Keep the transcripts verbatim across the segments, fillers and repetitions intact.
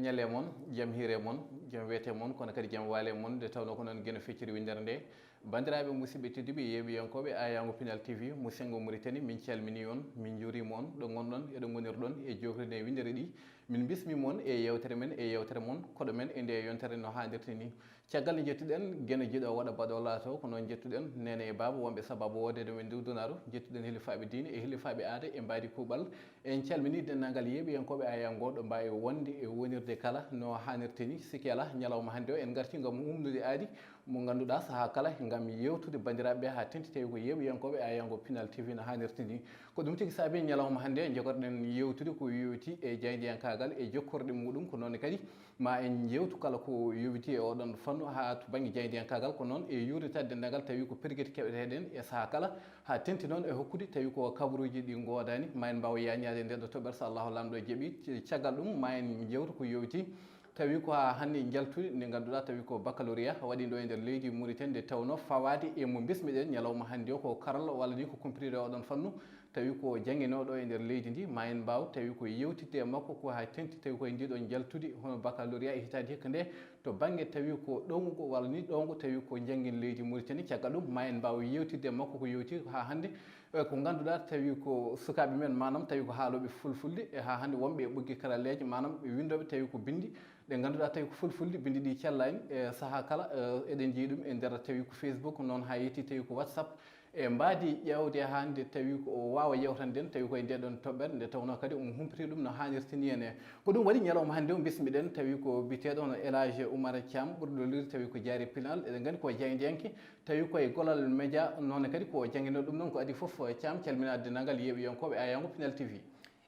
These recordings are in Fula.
Ñalle mon, jam hiire mon, jam weete mon, kono kadi jam waale mon, nde tawnoo ko noon Geno fecciri winndere nde. Banndiraaɓe musidɓe tedduɓe, yeeɓiyankooɓe aayaango Pinal T V, mo senngo Mauritanie, min calminii on, min njuuriima on, ɗo ngonɗon, eɗo ngonirɗon e joofrinde e winndere ɗi. Min mbismii mon e yeewtere men, e yeewtere mon, koɗo men e nde yontere no haanirta ni. Caggal nde njettuɗen Geno jiiɗo waɗa baɗo laato, ko noon njettuɗen neene e baaba wonɓe sababu woodeede men ndu dunaaru, njettuɗen hilifaaɓe diine e hilifaaɓe aada e mbaadi kuuɓal. En calminii denndaangal yeeɓiyankooɓe aayaango ɗo mbaawi wonde e wonirde kala no haanirta ni. Sikki alaa, ñalawma hannde o en ngartii ngam humnude aadi mo ngannduɗaa sahaa kala ngam yeewtude banndiraaɓe ɓe haa tenti tawi ko yeeɓiyankooɓe aayaango Pinal T V no haanirta ni. Ko ɗum tigi saabi ñalawma hannde njogotoɗen yeewtude ko yowitii e jaayndiyankaagal e jokkorɗe muɗum, ko noon kadi ma en njeewtu kala ko yowitii e oɗon fannu haa to bannge jaayndiyankaagal, ko noon e yuurnitaade denndaangal tawi ko pergiti keɓeteeɗen e sahaa kala, haa tenti noon e hokkude tawi ko kabaruuji ɗi ngoodaani, ma en mbaaw yaañaade nde ɗo toɓɓere so Allahu Laamɗo jaɓii. Caggal ɗum ma en njeewtu ko yowitii tawi ko haa hannde njaltude nde ngannduɗaa tawi ko baccalauréat waɗiiɗo e nder leydi Mauritanie, nde tawnoo fawaade e mo mbismiɗen ñalawma hannde o ko karalla walla ni ko kumpitiiɗo e oɗon fannu, tawi ko jannginooɗo e nder leydi ndi, ma en mbaaw tawi ko yeewtidde e makko ko haa tenti tawi koye ndiɗon njaltudi hono baccalauréat e hitaande hikka nde, to bannge tawi ko ɗowngo walla ni ɗowngo tawi ko njanngin leydi Mauritanie. Caggal ɗum ma en mbaaw yeewtidde e makko ko yowti haa hannde, e ko ngannduɗaa tawi ko sukaaɓe men, maanaam tawi ko haalooɓe fulfulde, e haa hannde wonɓe e ɓoggi karalleeje, maanaam ɓe winndooɓe tawi ko binndi ɗe ngannduɗaa tawi ko fulfulde, binndi ɗi cellaani, e sahaa kala, e eɗen njii ɗum e nder tawi ko Facebook, noon haa yetti tawi ko WhatsApp, e mbaadi ƴeewde hannde tawi ko o waawa yewtande en, tawi koye nde ɗon toɓɓere, nde tawnoo kadi omo humpiti ɗum no haanirta ni en. Ko ɗum waɗi ñalawma hannde o mbismiɗen tawi ko biyeteeɗo hono El Hadj Oumar Thiam, ɓurɗo liwde tawi ko Jaari Pinal. Eɗen nganndi ko jaayndiyanke, tawi koye Gollal Média, noon kadi ko jannginooɗo ɗum noon. Ko adii fof, Thiam, calminaa denndaangal yeeɓiyankooɓe aayaango Pinal T V.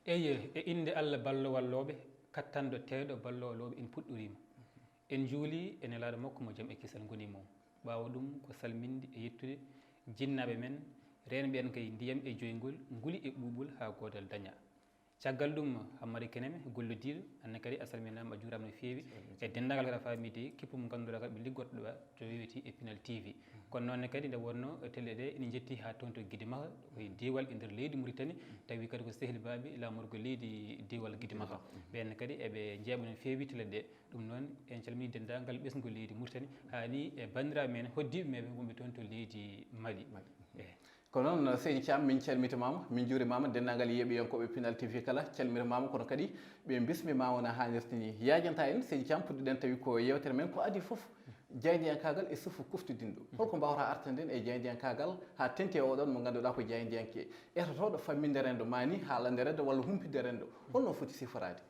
Eyye, e innde Allah ballo wallooɓe, kattanɗo teeɗo ballo wallooɓe, en puɗɗoriima. En njuulii e Nelaaɗo makko mo jam e kisal ngoni mum. Ɓaawo ɗum ko salminde e yettude jinnaaɓe men, reenɓe en kay ndiyam e joyngol, nguli e ɓuuɓol haa goodal daña. Caggal ɗum, Hammadi Keneme, gollodiiɗo, aan ne kadi a salminaama, a juuraama no feewi. E denndaangal kadi faamiidi kippu mo ngannduɗaa kadi ɓe liggotoo ɗo, to weeti e Pinal T V. Kono noon ne kadi nde wonnoo télé ɗe ene njetti haa toon to Gidimaka, ko e diiwal e nder leydi Mauritanie, tawi kadi ko sehil baaɓe laamorgo leydi diiwal Gidimaka. Ɓeen kadi eɓe njeeɓa no feewi télé ɗe. Ɗum noon, en calminii denndaangal ɓesngu leydi Mauritanie, haa ni e banndiraaɓe men hoddiiɓe men wonɓe toon to leydi Mali. Mali. Eey. Ko noon, Seydi Thiam, min calmitimaama, min njuurimaama, denndaangal yeeɓiyankooɓe Pinal T V kala calmitimaama, kono kadi ɓe mbismimaama no haanirta ni. Yaajantaa en, Seydi Thiam, puɗɗiɗen tawi ko yeewtere men ko adii fof, jaayndiyankaagal e suufu kuftidinɗo. Holko mbaawraa artande en e jaayndiyankaagal haa tenti e oɗon mo ngannduɗaa ko jaayndiyanke, etotooɗo famminde renndo, maa ni haalande renndo walla humpitde renndo? Holno foti siforaade?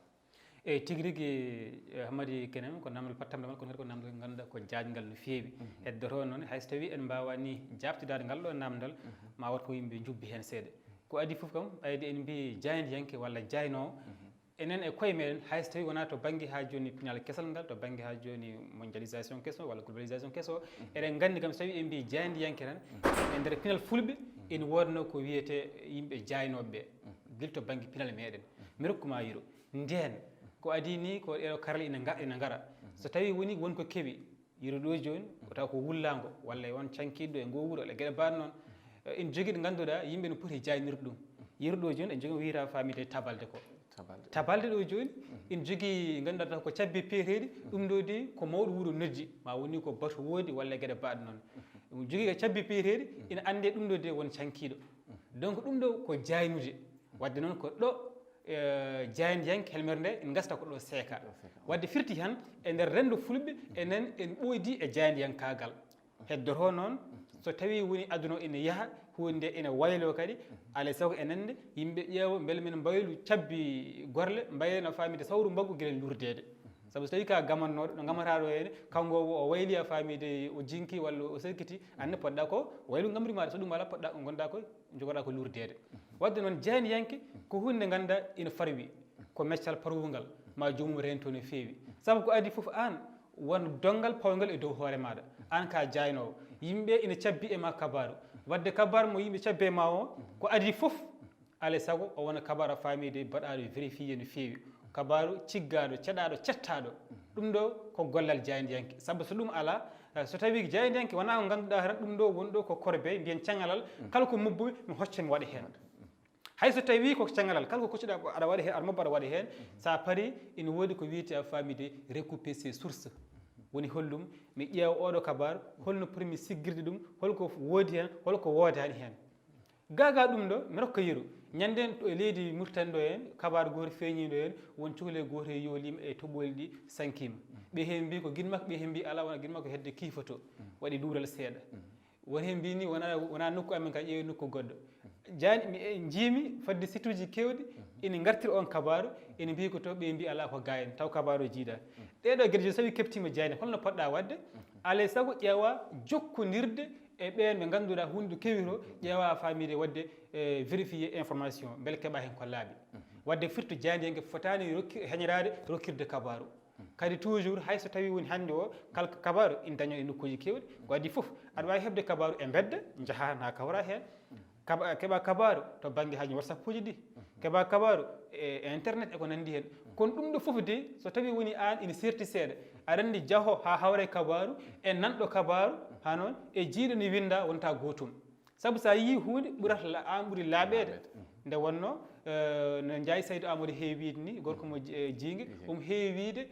Eey, tigi rigi, eh, Hammadi Keneme, ko naamndal pattamɗo ngal, kono kadi ko naamndal ngal ngannduɗaa ko jaajngal no feewi. Heddotoo noon, hay so tawii en mbaawaani jaabtidaade ngal ɗoo naamndal, ma wood ko yimɓe njubbi heen seeɗa. Ko adii fof kam, ɓayde en mbii jaayndiyanke walla jaaynoowo, enen e koye meɗen, hay so tawii wonaa to bannge haa jooni pinal kesal ngal, to bannge haa jooni mondialisation keso walla globalisation keso, eɗen nganndi kam so tawii en mbii jaayndiyanke tan, e nder pinal fulɓe, ene woodnoo ko wiyetee yimɓe jaaynooɓe ɓe, gila to bannge pinal meɗen. Mi rokku ma yiro. Ndeen, ko adii ni, ko ɗeɗo karalla ina nga-, ina ngara. So tawii woni won ko kewi, yiro ɗo jooni, ko taw ko wullaango, walla e won cankiiɗo e ngoo wuro, walla geɗe baaɗe noon. Eh, ene jogii ɗo ngannduɗaa, yimɓe no poti jaaynirde ɗum. Yiro ɗo jooni, ene jogii ko wiyata faamide tabalde ko. Tabalde. Tabalde ɗo jooni, ene jogii ngannduɗaa taw ko cabbi peeteeɗi, ɗum ɗo de ko mawɗo wuro noddi, ma woni ko batu woodi, walla e geɗe baaɗe noon. Ɗum jogii ko cabbi peeteeɗi, ene anndee ɗum ɗo de won cankiiɗo. Donc ɗum ɗo ko jaaynude. Waɗde noon ko ɗo, eh, jaayndiyanke helmere nde en ngasata ko ɗo seeka. Ɗo seeka. Waɗde firti tan e nder renndo fulɓe, enen en ɓooydi e jaayndiyankaagal. Heddotoo noon, so tawii woni aduna o ene yaha, huunde nde ene wayloo kadi, alaa e sago enen nde, yimɓe ƴeewa mbele men mbaylu cabbi gorle, mbayla no faamide sawru mbaggu gila lurdeede. Sabu so tawii ka gamannooɗo, ɗo ngamataa ɗo heen, kanko o, o wayli a faamide o jinki walla o serkiti, aan ne poɗɗa ko waylu ngamri maaɗa, so ɗum alaa poɗɗa ko ngonɗa ko jogoɗaa ko lurdeede. Waɗde noon, jaayndiyanke ko huunde nde ngannduɗaa ina farwi, ko meccal parwungal, ma joomum reento no feewi. Sabu ko adii fof aan, won donngal pawngal e dow hoore maaɗa. Aan ka jaaynoowo, yimɓe ina cabbi e ma kabaaru. Waɗde kabaaru mo yimɓe cabbi e ma o, ko adii fof, alaa e sago o wona kabaaru faamiiɗo, baɗaaɗo vérifié no feewi. Kabaaru ciggaaɗo, ceɗaaɗo, cettaaɗo. Ɗum ɗo ko gollal jaayndiyanke. Sabu so ɗum alaa, eh, so tawii jaayndiyanke wonaa ko ngannduɗaa tan, ɗum ɗo woni ɗo ko corbeille, mbiyen caŋalal, kala ko mobbu mi hocca mi waɗa heen. Hay so tawii ko caggalal, kala ko koccuɗaa, aɗa waɗa heen, aɗa mobba, aɗa waɗa heen, so a parii, ina woodi ko wiyetee, a faamii de, recouper ses sources. Woni hollum, mi ƴeewa oɗo kabaaru, holno pour mi siggirde ɗum, holko woodi heen, holko woodaani heen. Gaa gaa ɗum ɗo, mi rokka yeru. Ñande en to e leydi Mauritanie ɗo heen, kabaaru gooto feeñiiɗo heen, won cukalel gooto yooliima e toɓooli ɗi sankiima. Ɓe heen mbii ko giɗo makko, ɓe heen mbii alaa, wona giɗo makko hedde kiifoto, waɗi luural seeɗa. Won heen mbii ni wona, wona nokku amen ka, ƴeewi nokku goɗɗo. Jaani mi, e, njiimi fodde site uji keewɗi ina ngartira on kabaaru, ina mbii ko to, ɓe mbii alaa, ko gaa en, taw kabaaru o jiidaa. Ɗee ɗoo geɗe jooni, so tawii keptiima Jaani, holno poɗɗaa waɗde? Alaa e sago ƴeewa jokkondirde e ɓeen ɓe ngannduɗaa huunde kewi to, ƴeewa a faamii de waɗde, e, vérifier information, mbele keɓa heen ko laaɓi. Waɗde firti jaandiyanke fotaani rokki-, heñoraade rokkirde kabaaru. Kadi toujours, hay so tawii woni hannde o, kala kabaaru ina dañoo e nokkuuji keewɗi. Ko adii fof, aɗa waawi heɓde kabaaru e mbedda, njahaa na kawra heen. Kaba-, keɓa kabaaru to bannge haaji WhatsApp uji ɗi. Keɓa kabaaru e, e internet e ko nanndi heen. Kono ɗum ɗo fof de, so tawii woni aan ina seerti seeɗa, aɗa anndi jahoo haa hawra e kabaaru, e nanɗo kabaaru, haa noon e jiiɗo ne winnda wonta gootum. Sabu so a yii huunde ɓurata la-, aan ɓuri laaɓeede. Laaɓeede. Nde wonnoo, eh, no Njaay Saydu Aamadu heewi wiyde ni, gorko mo ji-, eh, Jiinge, Jiinge. Omo heewi wiyde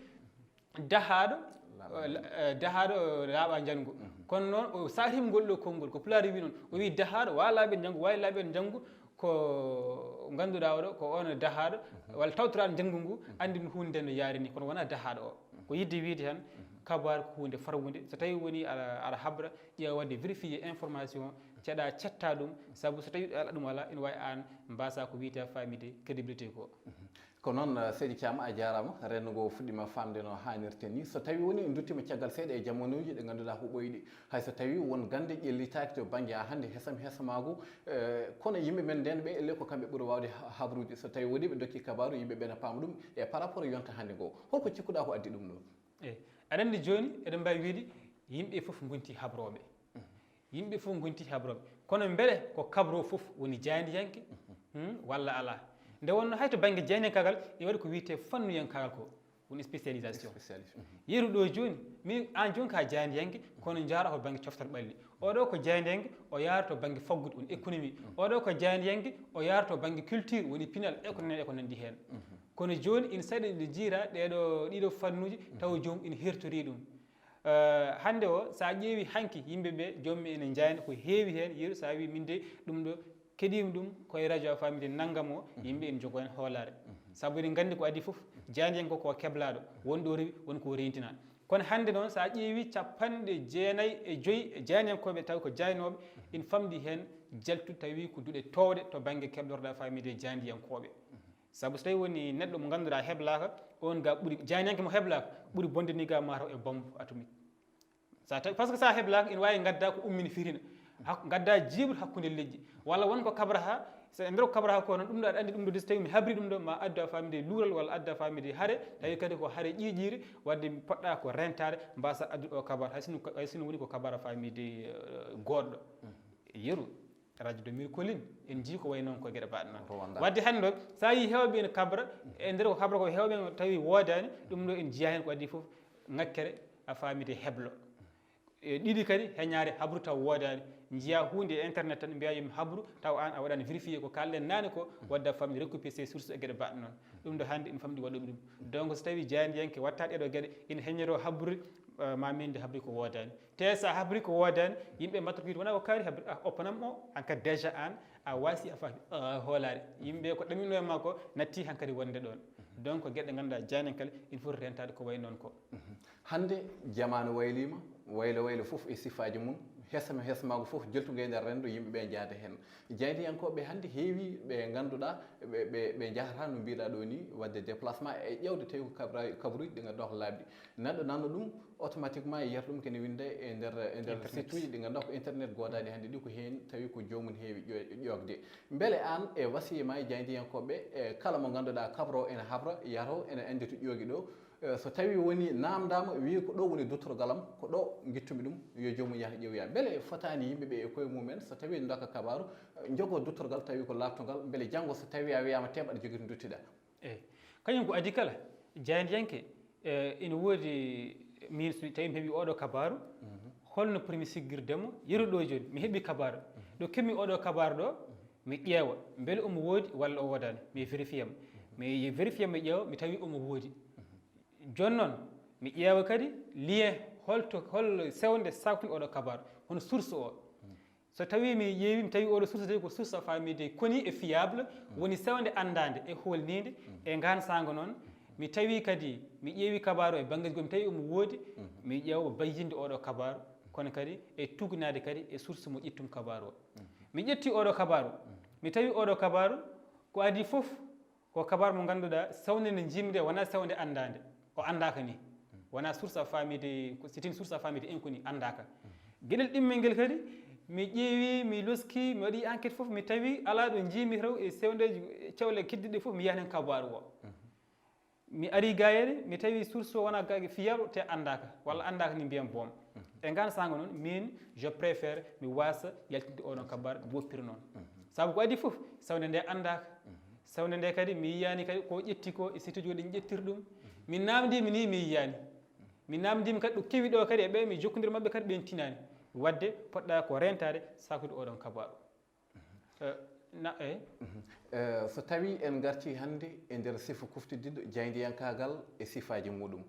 dahaaɗo, Laaɓa eh, la-, eh, dahaaɗo, eh, laaɓa njanngu. Kono noon o saartiima ngol ɗoo konngol, ko Pulaar wii noon. O wii dahaaɗo, wa laaɓe njanngu, wa laaɓe njanngu, ko ngannduɗaa oɗo, ko on dahaaɗo, walla tawtoraɗo njanngu ngu, anndi no huunde nde no yaari ni, kono wonaa dahaaɗo o. Ko yiɗde wiyde tan, kabaaru ko huunde farwunde. So tawii woni aɗa, aɗa habra, ƴeewa waɗde vérifier information, ceɗa cetta ɗum, sabu so tawii ɗum alaa, ina waawi aan mbaasaa ko wiyetee faamde crédibilité ko. Ko noon, eh, seydi Thiam, a jaaraama. Renndo ngo fuɗɗiima faamde no haanirta ni. So tawii woni en nduttiima caggal seeɗa e jamanuuji ɗi ngannduɗaa huɓoyɗi, hay so tawii won gannde ƴellitaaki to bannge haa hannde hesam hesamaagu, eh, kono yimɓe men ndeen ɓe ellee ko kamɓe ɓuri waawde ha-, habrude. So tawii woni ɓe ndokki kabaaru, yimɓe ɓe na paama ɗum e par rapport e yonta hannde ngo. Holko cikkuɗaa ko addi ɗum ɗo? Eey, aɗa anndi jooni eɗen mbaawi wiyde yimɓe fof ngonti habrooɓe. Yimɓe fof ngonti habrooɓe. Kono mbele ko kabro fof woni jaayndiyanke? Hmm, walla alaa? Nde wonnoo hay to bannge jaayndiyankaagal, ina waɗi ko wiyetee fannuyankaagal ko, woni spécialisation. Spécialiste. Yeru ɗo jooni, min aan jooni ka jaayndiyanke, kono njaara ko bannge coftal ɓalli. Oɗo ko jaayndiyanke, o yaara to bannge faggudu, woni économie. Oɗo ko jaayndiyanke, o yaara to bannge culture, woni pinal, e ko nanndi, e ko nanndi heen. Kono jooni ina saɗi nde jiira ɗeeɗo, ɗiɗo fannuuji, tawa joom ina hertori ɗum. Eh, hannde o, so a ƴeewi hanki yimɓe ɓe, joom mi ene njayna ko heewi heen, yeru so a wii min de ɗum ɗo keɗiimi ɗum koye radio a faamide nanngam o, yimɓe ene njogoo heen hoolaare. Sabu eɗen nganndi ko adii fof, jaandiyanke ko keblaaɗo, won ɗo rewi, won ko reentinaa. Kono hannde noon, so a ƴeewi capanɗe jeenayi e joyi e jaandiyankooɓe tawi ko jaaynooɓe, ina famɗi heen jaltu tawi ko duɗe toowɗe to bannge keblorɗa faamide jaandiyankooɓe. Sabu so tawii woni neɗɗo mo ngannduɗaa heblaaka, on ga ɓuri, jaandiyanke mo heblaaka, ɓuri bonde ni ga mataw e bombe atomique. Sa tawi, par ce que sa heblaaka, ina waawi ngadda ko ummini firina. Hak-, ngadda jiiɓru hakkunde leƴƴi. Walla won ko kabrata, so e nder ko kabrata ko noon, ɗum ɗo aɗa anndi ɗum ɗo de, so tawi mi habri ɗum ɗo, ma addu a faamide luural walla addu a faamide hare, tawi kadi ko hare ƴiiƴiire, wadde poɗɗa ko rentaade, mbasa addu ɗo kabar, hay sinno, hay sinno woni ko kabar a faamide, eh, goɗɗo. Yeru. Radio de Mille Collines, en njii ko wayi noon ko geɗe mbaɗa noon. Rwanda. Wadde hannde ɗo, so a yii heewɓe ene kabra, e nder ko kabra ko heewɓe tawi woodaani, ɗum ɗo en njiyaa heen ko adii fof, ŋakkere a faamide heblo. E ɗiɗi kadi, heñaare habru taw woodaani. Njiyaa huunde e internet tan, mbiyaa yo mi habru, taw aan a waɗaani vérifié ko kaalɗen naane ko, wadde a faamde recoupé ses sources e geɗe mbaɗa noon. Ɗum ɗo hannde ene famɗi waɗuɓe ɗum. Donc so tawii jaandiyanke waɗta ɗeɗo geɗe, ene heññoroo habrude, eh, ma min nde habri ko woodaani. Te so a habri ko woodaani, yimɓe mbaɗta ko wiyde wonaa ko kaari habri, ah, oppanam o, aan kadi déjà aan, a waasi a faami, ah, hoolaare. Yimɓe ko ɗaminoo e ma ko, natti hankadi wonde ɗoon. Donc ko geɗe ɗe ngannduɗaa jaandiyanke kala, ene foti rentaade ko wayi noon ko. Hannde jamaanu wayliima, waylo waylo fof e sifaaji mum, hesama hesamaagu fof jeltungo e nder renndo, yimɓe ɓe njaada heen. Jaandiyankooɓe hannde heewi ɓe ngannduɗaa ɓe, ɓe, ɓe njahata no mbiɗa ɗo ni, waɗde déplacement e ƴeewde tawi ko kabra-, kabruuji ɗi ngannduɗaa ko laaɓɗi. Neɗɗo nanno ɗum, automatiquement yiyata ɗum kene winnde e nder, e nder site uji ɗi ngannduɗaa ko internet goodaɗi hannde ɗi, ko heen tawi ko joomum heewi ƴo-, ƴoogde. Mbele aan e wasiya ma e jaandiyankooɓe, e kala mo ngannduɗaa kabro ene habra, yato ene anndi to ƴoogi ɗo, eh, so tawii woni naamndaama, wii ko ɗo woni duttorgal am, ko ɗo ngittumi ɗum, yo joomum yah ƴeewoya. Mbele fotaani yimɓe ɓe e koye mumen, so tawii ndoka kabaaru, eh, njogoo duttorgal tawi ko laaɓtungal, mbele janngo so tawii a wiyaama teeɓ aɗa jogii to nduttiɗaa? Eey. Kañum ko adii kala, jaandiyanke, eh, ina woodi, miin so tawii mi heɓii oɗo kabaaru, holno pour mi siggirde mo? Yeru ɗo jooni, mi heɓii kabaaru. Ɗo keɓmi oɗo kabaaru ɗo, Mi ƴeewa mbele omo woodi walla o woodaani, mi vérifier mo. Mi vérifier, mi ƴeewa, mi tawi omo woodi. Jooni noon, mi ƴeewa kadi lien, holto, hol sewnde saktude oɗo kabaaru, hono source o. So tawi mi ƴeewi, mi tawi oɗo source tawi ko source famille de koni e fiable, woni sewnde anndaande e hoolniinde, e ngaan saanga noon, mi tawi kadi, mi ƴeewi kabaaru e banngeeji goɗɗi, mi tawi omo woodi, mi ƴeewa bayyinde oɗo kabaaru, kono kadi e tuugnaade kadi e source mo ƴettum kabaaru o. Mi ƴetti oɗo kabaaru, mi tawi oɗo kabaaru ko adii fof ko kabaaru mo ngannduɗaa, sewnde nde njiimi nde wonaa sewnde anndaande, o anndaaka ni. Wonaa source a famille de, ko, c'est une source a famille de inconnue, anndaaka. Geɗel ɗimmel ngel kadi, mi ƴeewi, mi loski, mi waɗi enquête fof, mi tawi alaa ɗo njiimi taw e sewndeeji, e cewle keddiɗe fof, mi yahan heen kabaaru o. Mi ari gaayere, mi tawi source o wonaa gaage fiyaɓo, te anndaaka, walla anndaaka ni mbiyan boom. E ngaan saanga noon, min, je préfère mi waasa yaltinde oɗon kabaaru, mi woppira noon. Sabu ko adii fof, sewnde nde anndaaka. Sewnde nde kadi, mi yiyaani kadi ko ƴetti ko e site uji goɗɗi ƴettiri ɗum. Mi naamndiima ni, mi yiyaani. Mi naamndiima kadi ɗo kewi ɗo kadi e ɓe, mi jokkondir maɓɓe kadi, ɓen tinaani. Waɗde poɗɗa ko reentaade saktude oɗon kabaaru. Eh, na, eh. Eh, so tawii en ngartii hannde e nder sifa kuftidinɗo jaayndiyankaagal e sifaaji muɗum,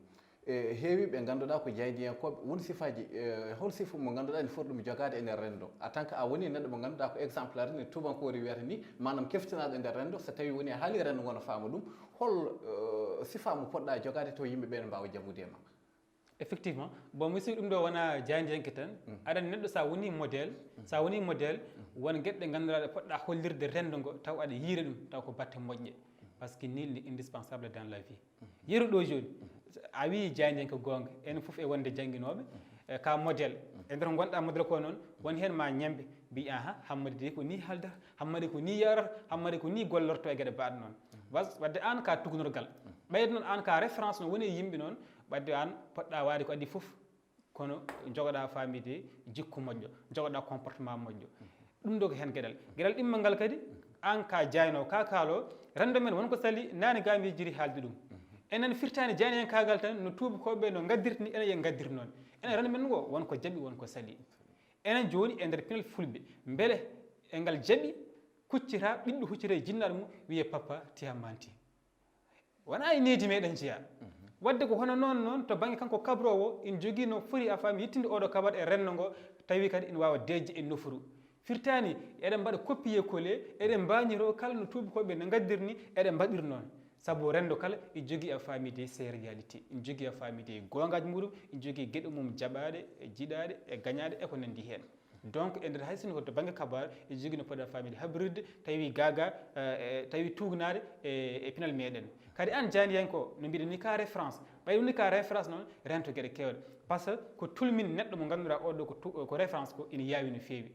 e heewii ɓe ngannduɗaa ko jaayndiyankooɓe, won sifaaji, eh, hol sifa mo ngannduɗaa ene foti ɗum jogaade e nder renndo, en tant que a woni neɗɗo mo ngannduɗaa ko exemplaire, ne tubankoore wiyata ni, maanaam keftinaaɗo e nder renndo, so tawii woni a haalii renndo ngo no faama ɗum, hol, eh, sifa mo poɗɗaa jogaade taw yimɓe ɓee ne mbaawa jaɓude e ma? Effectivement, bon, mi sikki ɗum ɗo wona jaayndiyanke tan. Aɗa anndi neɗɗo sa woni modèle, sa woni modèle, won geɗe ɗe ngannduɗaa ɗe poɗɗa hollirde renndo ngo, taw aɗa yiira ɗum, taw ko batte moƴƴe. Parce que nul n'est indispensable dans la vie. Yeru ɗo jooni, a wii jaayndiyanke goonga, enen fof e wonde jannginooɓe, e ka modèle. E nder ngonɗa modèle ko noon, won heen ma ñembe, mbi aha, Hammadi de ko ni haaldata, Hammadi ko ni yarata, Hammadi ko ni gollorto e geɗe baaɗe noon. Was-, wadde aan ka tugnorgal. Ɓayde noon aan ka référence no woni e yimɓe noon, wadde aan poɗɗa waade ko adii fof, kono jogoɗa famille de jikku moƴƴo, jogoɗa comportement moƴƴo. Ɗum ɗo ko heen geɗal. Geɗal ɗimmal ngal kadi, aan ka jaaynoo, ka kaaloo, renndo men won ko sali, naane ga mi jiri haalde ɗum. Enen firtaani jaayndiyankaagal tan, no tuubakooɓe no ngaddirta ni, enen yen ngaddir noon. Enen renndo men ngo, won ko jaɓi, won ko sali. Enen jooni e nder pinal fulɓe, mbele e ngal jaɓi kuccita, ɓiɗɗo huccita e jinnaaɗo mum, wiyee papa tiya manti. Wonaa e nehdi meɗen jeyaa. Wadde ko hono noon noon, to bannge kanko kabroowo, ina jogii no foti a faami yettinde oɗo kabar e renndo ngo, tawi kadi ina waawa deeƴde e nofru. Firtaani, eɗen mbaɗa copier coller, eɗen mbaañiroo kala no tuubakooɓe no ngaddir ni, eɗen mbaɗir noon. Sabu renndo kala ina jogii a faami de ses réalités, ina jogii a faami de goongaaji muɗum, ina jogii geɗe mum jaɓaaɗe, e jiɗaaɗe, e gañaaɗe, e ko nanndi heen. Donc, e nder hay sinno ko to bannge kabaar, e jogii no poɗɗa faamde habrirde, tawi gaaga, eh, eh, tawi tuugnaade e, e pinal meɗen. Kadi aan jaayndiyanko, no mbiɗen ni ka référence, ɓay woni ka référence noon, rento geɗe keewɗe. Parce que ko tulmin neɗɗo mo ngannduɗaa oɗo ko tu-, ko référence ko ina yaawi no feewi.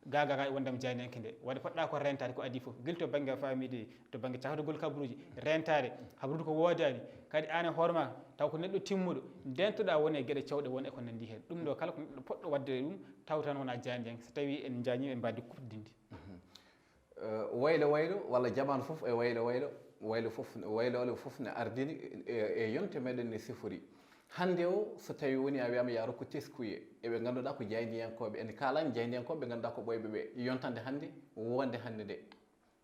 Gaaga ka wondema jaayndiyanke nde, wadde poɗɗa ko rentaade ko adii fof, gila to bannge faamde, to bannge cahdugol kabaruuji, rentaade, habrude ko woodaani, kadi aan e hoore ma, taw ko neɗɗo timmuɗo, ndentoɗa won e geɗe cewɗe won e ko nanndi heen. Ɗum ɗo kala ko neɗɗo poɗɗo waɗde ɗum, taw tan wona jaayndiyanke, so tawi en jaañii en mbaadi kuftidinde. Eh, waylo waylo, walla jamaanu fof e waylo waylo, waylo fof, waylo waylo fof ne ardini e, e yonte meɗen ne sifori. Hannde o, so tawi woni a wiyama ya rokku teskuye, eɓe ngannduɗaa ko jaayndiyankoɓe, en kaalani jaayndiyankoɓe ɓe ngannduɗaa ko ɓooyɓe ɓe, yontande hannde, wonde hannde nde.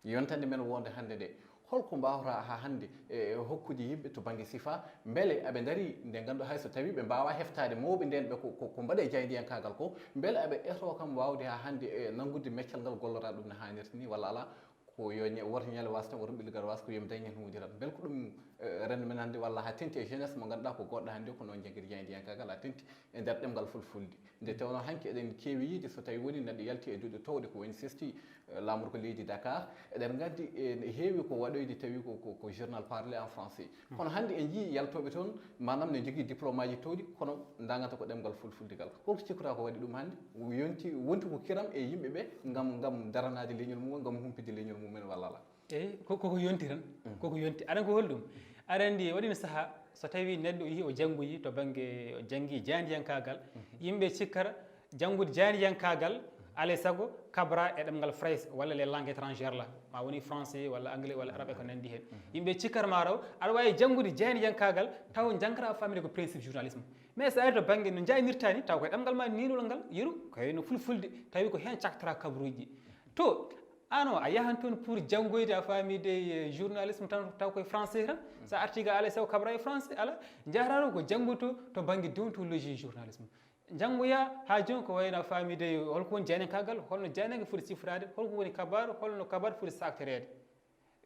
Yontande men wonde hannde nde, holko mbaawata haa hannde e hokkude yimɓe to bannge sifa, mbele aɓe ndarii nde nganndu-, hay so tawii ɓe mbaawaa heftaade mawɓe ndeen ɓe ko, ko, ko mbaɗe jaayndiyankaagal ko, mbele aɓe etoo kam waawde haa hannde e nanngude meccal ngal gollora ɗum no haanirta ni, walla alaa, ko yo ñe-, woto ñalle waas tan, woto ɓilligal waas, ko yo mi dañ heen huundiral. Mbele ko ɗum, eh, renndo men hannde, walla haa tenti e jeunesse mo ngannduɗaa ko goɗɗo hannde, ko noon jagiri jaayndiyankaagal, haa tenti e nder ɗemngal fulfulde. Nde tawnoo hanki eɗen keewi yiide so tawii woni neɗɗo yalti e duɗe towɗe ko woni sesti, eh, laamorgo leydi Dakar, eɗen nganndi, eh, ne heewi ko waɗoyde tawi ko, ko, ko journal parlé en français. Kono hannde en njiyii yaltooɓe toon, maanaam ne njogii diplôme aji towɗi, kono ndangata ko ɗemngal fulfulde ngal. Holko cikkuɗaa ko waɗi ɗum hannde? Yonti, wonti ko kiram e yimɓe ɓe ngam, ngam daranaade leñol mum, ngam humpitde leñol mum en walla alaa? Eyi, ko, koko yonti tan. Koko yonti. Aɗa anndi ko holɗum? Aɗa anndi, waɗi no sahaa, so tawii neɗɗo yehi o janngoyi to bannge, o janngi jaayndiyankaagal, yimɓe cikkata janngude jaayndiyankaagal, alaa e sago kabra e ɗemngal Farayse walla les langues étrangères la, ma woni français walla anglais walla arabe e ko nanndi heen. Yimɓe cikkata ma raw, aɗa waawi janngude jaayndiyankaagal, taw janngataa faamde ko principe journalisme. Mais so ari to bannge no jaaynirta ni, taw ko e ɗemngal ma ninol ngal, yeru, ko heen no fulfulde, tawi ko heen caktata kabaruuji. To Ano a yahan toon pour janngoyde a faami de journalisme tan taw koye français tan. Sa arti ga alay sago kabra e français ala. Jahraano ko janngoto to bannge déontologie journalisme. Janngoya haa jooni ko wayno a faami de holko woni jaaynankagal, holno jaaynanke foti sifraade, holko woni kabaaru, holno kabaaru foti saktoreede.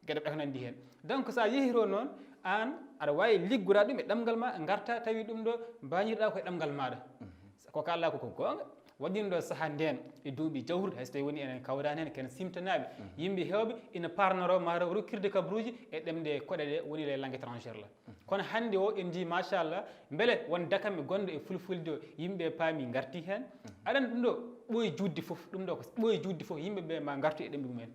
Geɗe ɓe ko nanndi heen. Donc so a yehiro noon aan aɗa waawi liggoraade ɗum e ɗemngal ma, ngarta tawi ɗum ɗo mbañirɗa ko e ɗemngal maaɗa. Ko kaalɗa ko ko goonga. Waɗi ɗum ɗo saha ndeen e duuɓi jawruɗi, hay so tawi woni enen kawraani heen, ken simtanaaɓe. Yimɓe heewɓe ina parnoro mataw rokkirde kabaruuji e ɗemɗe koɗe ɗe woni les langues étrangères la. Kono hannde o en njii machallah, mbele won dakamɓe gonɗo e fulfulde o, yimɓe paami ngarti heen. Aɗan ɗum ɗo ɓooyi juutde fof, ɗum ɗo ko ɓooyi juutde fof, yimɓe ɓe ma ngartu e ɗemɗe mumen.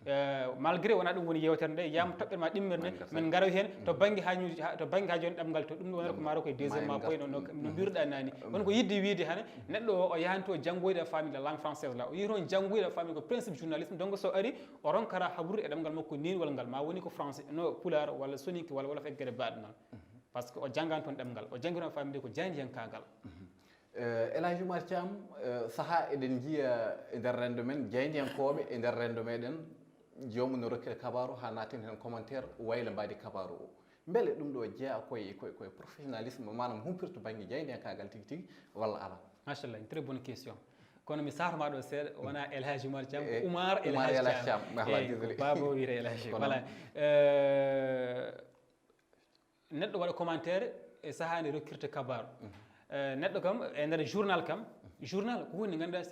Eh, malgré wona ɗum woni yewtere nde, yiyama toɓɓere ma ɗimmere nde, min ngaraw heen to bannge ha ñuuji, ha- to bannge ha jooni ɗemngal to, ɗum ɗum wonata ko maaro koye deuxième ma point no, no, no mbiruɗa nani. Kono ko yidde wiide hane, neɗɗo o, o yahanto janngoyde a faami la langue française la, o yiyi toon janngoyde a faami ko principe journalisme, donc so ari o ronkata habrude e ɗemngal makko neenwal ngal, ma woni ko français, no pulaar walla soninke walla wolof e geɗe baɗe noon. Parce que o janngan toon ɗemngal, o janngi toon faamde ko jaayndiyankagal. Eh, El Hadj Oumar Thiam, eh, saha eɗen njiya e nder renndo men jaayndiyankooɓe e nder renndo meɗen, joomum no rokkira kabaaru haa natin heen commentaire wayla mbaadi kabaaru o. Mbele ɗum ɗo jeyaa koye koye koye professionnalisme, maanaam humpirto bannge jaayndiyankaagal tigi tigi walla alaa? Machallah, une très bonne question. Kono mi sarma ɗo seeɗa, wona El Hadj Oumar Thiam, ko Oumar El Hadj Thiam. Eyi, ko baaba o wiyetee El Hadj. Voilà. Eh, neɗɗo waɗa commentaire e sahaa nde rokkirta kabaaru. Eh, neɗɗo kam e nder journal kam, journal ko hunde ngannduɗaa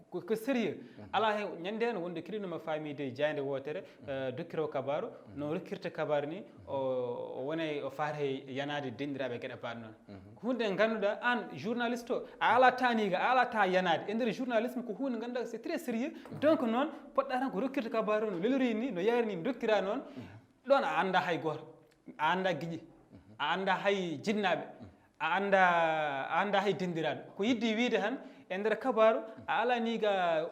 ko sérieux. Alaa heen ñannde heen wonde keɗinoma faamide jaaynde wootere, eh, dokkiroo kabaaru, no rokkirta kabaaru ni, o o wonay o faata e yanaade denndiraaɓe geɗe baaɗe noon. Ko hunde nde ngannduɗaa aan journaliste o, a alaa taaniiga, a alaa taa yanaade. E nder journalisme ko hunde ngannduɗaa c'est très sérieux. Donc noon poɗɗaa tan ko rokkirta kabaaru no lelorii ni, no yayri ni, dokkiraa noon. Ɗoon a anndaa hay gooto, a anndaa giƴi, a anndaa hay jinnaaɓe, a anndaa a anndaa hay denndiraaɓe. Ko yidde wiyde tan e nder kabaaru a alaa ni ga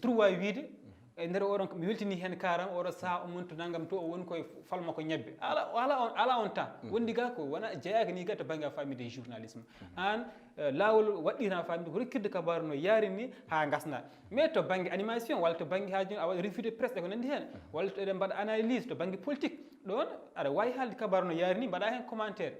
droit wiyde e nder oɗon mi weltini heen karam oɗo saha o montu nanngam to o woni koye falma ko ñebbe. A alaa a alaa on a alaa on temps. Wondi ga ko wona jeyaaka ni ga to bannge a faamide journalisme. Aan eh, laawol waɗɗiraa faamde ko rokkirde kabaaru no yaari ni haa ngasnaa. Mais to bannge animation walla to bannge haa jooni a waɗa revue de presse e ko nanndi heen, walla to eɗen mbaɗa analyse to bannge politique, ɗoon aɗa waawi haalde kabaaru no yaari ni mbaɗa heen commentaire.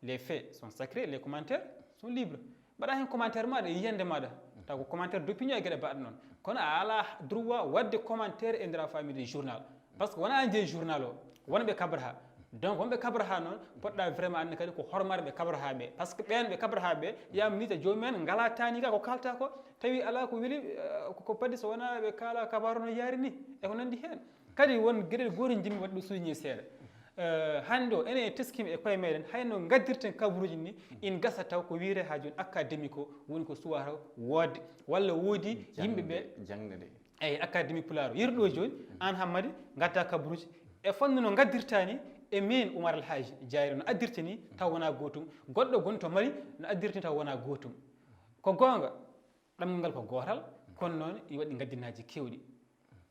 Les faits sont sacrés, les commentaires sont libres. Mbaɗa heen commentaire maaɗa e yiyannde maaɗa, taw ko commentaire d'opinion e geɗe mbaɗa noon. Kono a alaa droit waɗde commentaire e nder a faamide journal. Parce que wona an jeyi journal o, wonɓe kabrata. Donc wonɓe kabrata noon poɗɗa vraiment annde kadi ko hormare ɓe kabrata ɓe. Parce que ɓeen ɓe kabrata ɓe yiyama ni ta joomum en ngala taaniiga ko kaalta ko, tawi alaa ko weli eh, ko padi so wona ɓe kaala kabaaru no yaari ni e ko nanndi heen. Kadi won geɗel gootel njiɗmi waɗde ɗo souligné seeɗa. Eh, hannde o enen e teskima e koye meɗen hayno gaddirten kabaruuji ni, in gasa taw ko wiyete haa jooni académique o woni ko suwata woodde walla woodi yimɓe ɓe jaŋde nde. Eyi académie pulaar o yirɗo jooni aan hammadi gadda kabaruuji e fannu no gaddirta ni. E min Oumar El Hadj Diayra no addirta ni taw wona gootum, goɗɗo gonɗo to Mali no addirta ni taw wona gootum. Ko goonga, ɗemngal ngal ko gootal, kono noon ina waɗi ngaddinaaji keewɗi.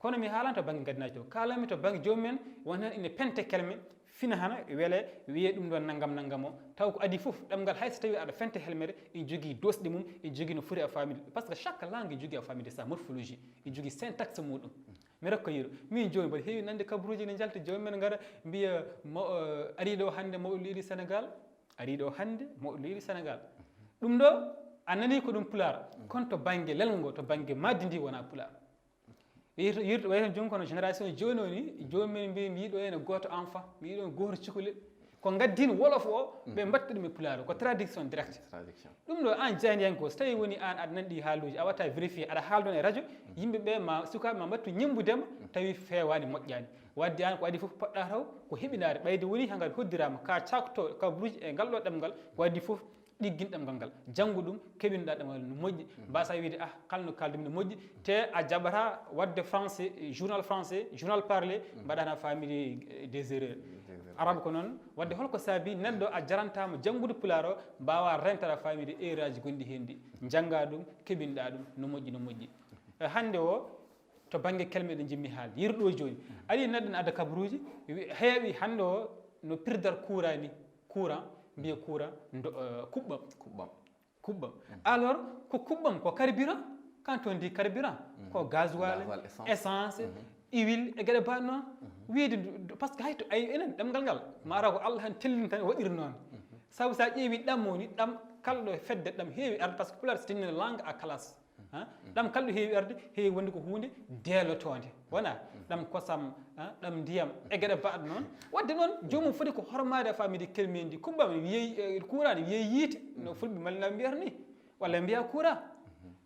Kono mi haalano to bannge ngaddinaaji to, kaalanmi to bannge joomum en won heen ina pente kelme, fina hana wele, wiyee ɗum ɗoon nanngam nanngam o, taw ko adii fof ɗemngal hay so tawii aɗa fenta helmere ina jogii doosɗe mum, ina jogii no foti a faamide. Parce que chaque langue ina jogii a faamide sa morphologie, ina jogii syntaxe muɗum. Mi rokka yiro min jooni mboɗo heewi nande kabaruuji ene njalta joomum en ngara mbiya ariiɗo o hannde mawɗo leydi Sénégal. Ariiɗo o hannde mawɗo leydi Sénégal. Ɗum ɗo a nanii ko ɗum pulaar, kono to bannge lelngo to bannge maddi ndi wona pulaar. Yirto wayi tan jooni kono génération jooni o ni joomum en mbiya mi yiɗo heen gooto enfant, mi yiɗo heen gooto cukalel. Ko ngaddin wolof o ɓe mbatta ɗum e pulaar o ko traduction direct. Ɗum ɗo an jaayndiyanke o so tawi woni an aɗa nanɗi haaluuji a watta vérifié aɗa haaldono e radio, yimɓe ɓe ma sukaaɓe ma mbattu ñemmbudema tawi feewaani moƴƴaani. Wadde an ko adii fof poɗɗa taw ko heɓinaade ɓayde woni hankadi hoddiraama ka cakto kabaruuji e ngal ɗo ɗemngal ko adii fof. Ɗiggin ɗemngal ngal janngu ɗum keɓinoɗa ɗemngal no moƴƴi. Mbasa wiide ah kala no kaldumi no moƴƴi te a jaɓata waɗde français journal français journal parlé mbaɗana famille des erreurs. Arabe ko noon wadde holko saabi neɗɗo a jarantama janngude pulaar o mbawa rentata famille erreur aji gonɗi heen ɗi jannga ɗum keɓinɗa ɗum no moƴƴi no moƴƴi. E hannde o to bannge kelme ɗe njimmi haalde yirɗo jooni aɗa neɗɗo ne adda kabaruuji heewi hannde o no pirdar courant ni courant mbiya courant kuɓɓam. Kuɓɓam. Kuɓɓam alors ko kuɓɓam ko carburant quand on dit carburant ko gasoil essence. iwil e geɗe mbaɗ noon. Wiide du- du- par ce que hay to ay enen ɗemngal ngal maara ko Allah han tellini tan waɗiri noon. Sabu sa ƴeewi ɗam woni ɗam kalɗo fedde ɗam heewi arde, par ce que pulaar so tinni langue à classe. Hein? Ɗam kalɗo heewi arde, heewi wonde ko huunde deelotoonde, wona ɗam kosam, hein, ɗam ndiyam e geɗe mbaɗ noon. Wadde noon joomum foti ko hormaade faamide kelmeendi kuɓɓam, wiyey eh, kuuran wiyey yiite, no fulɓe malina mbiyata ni, walla mbiya kuura.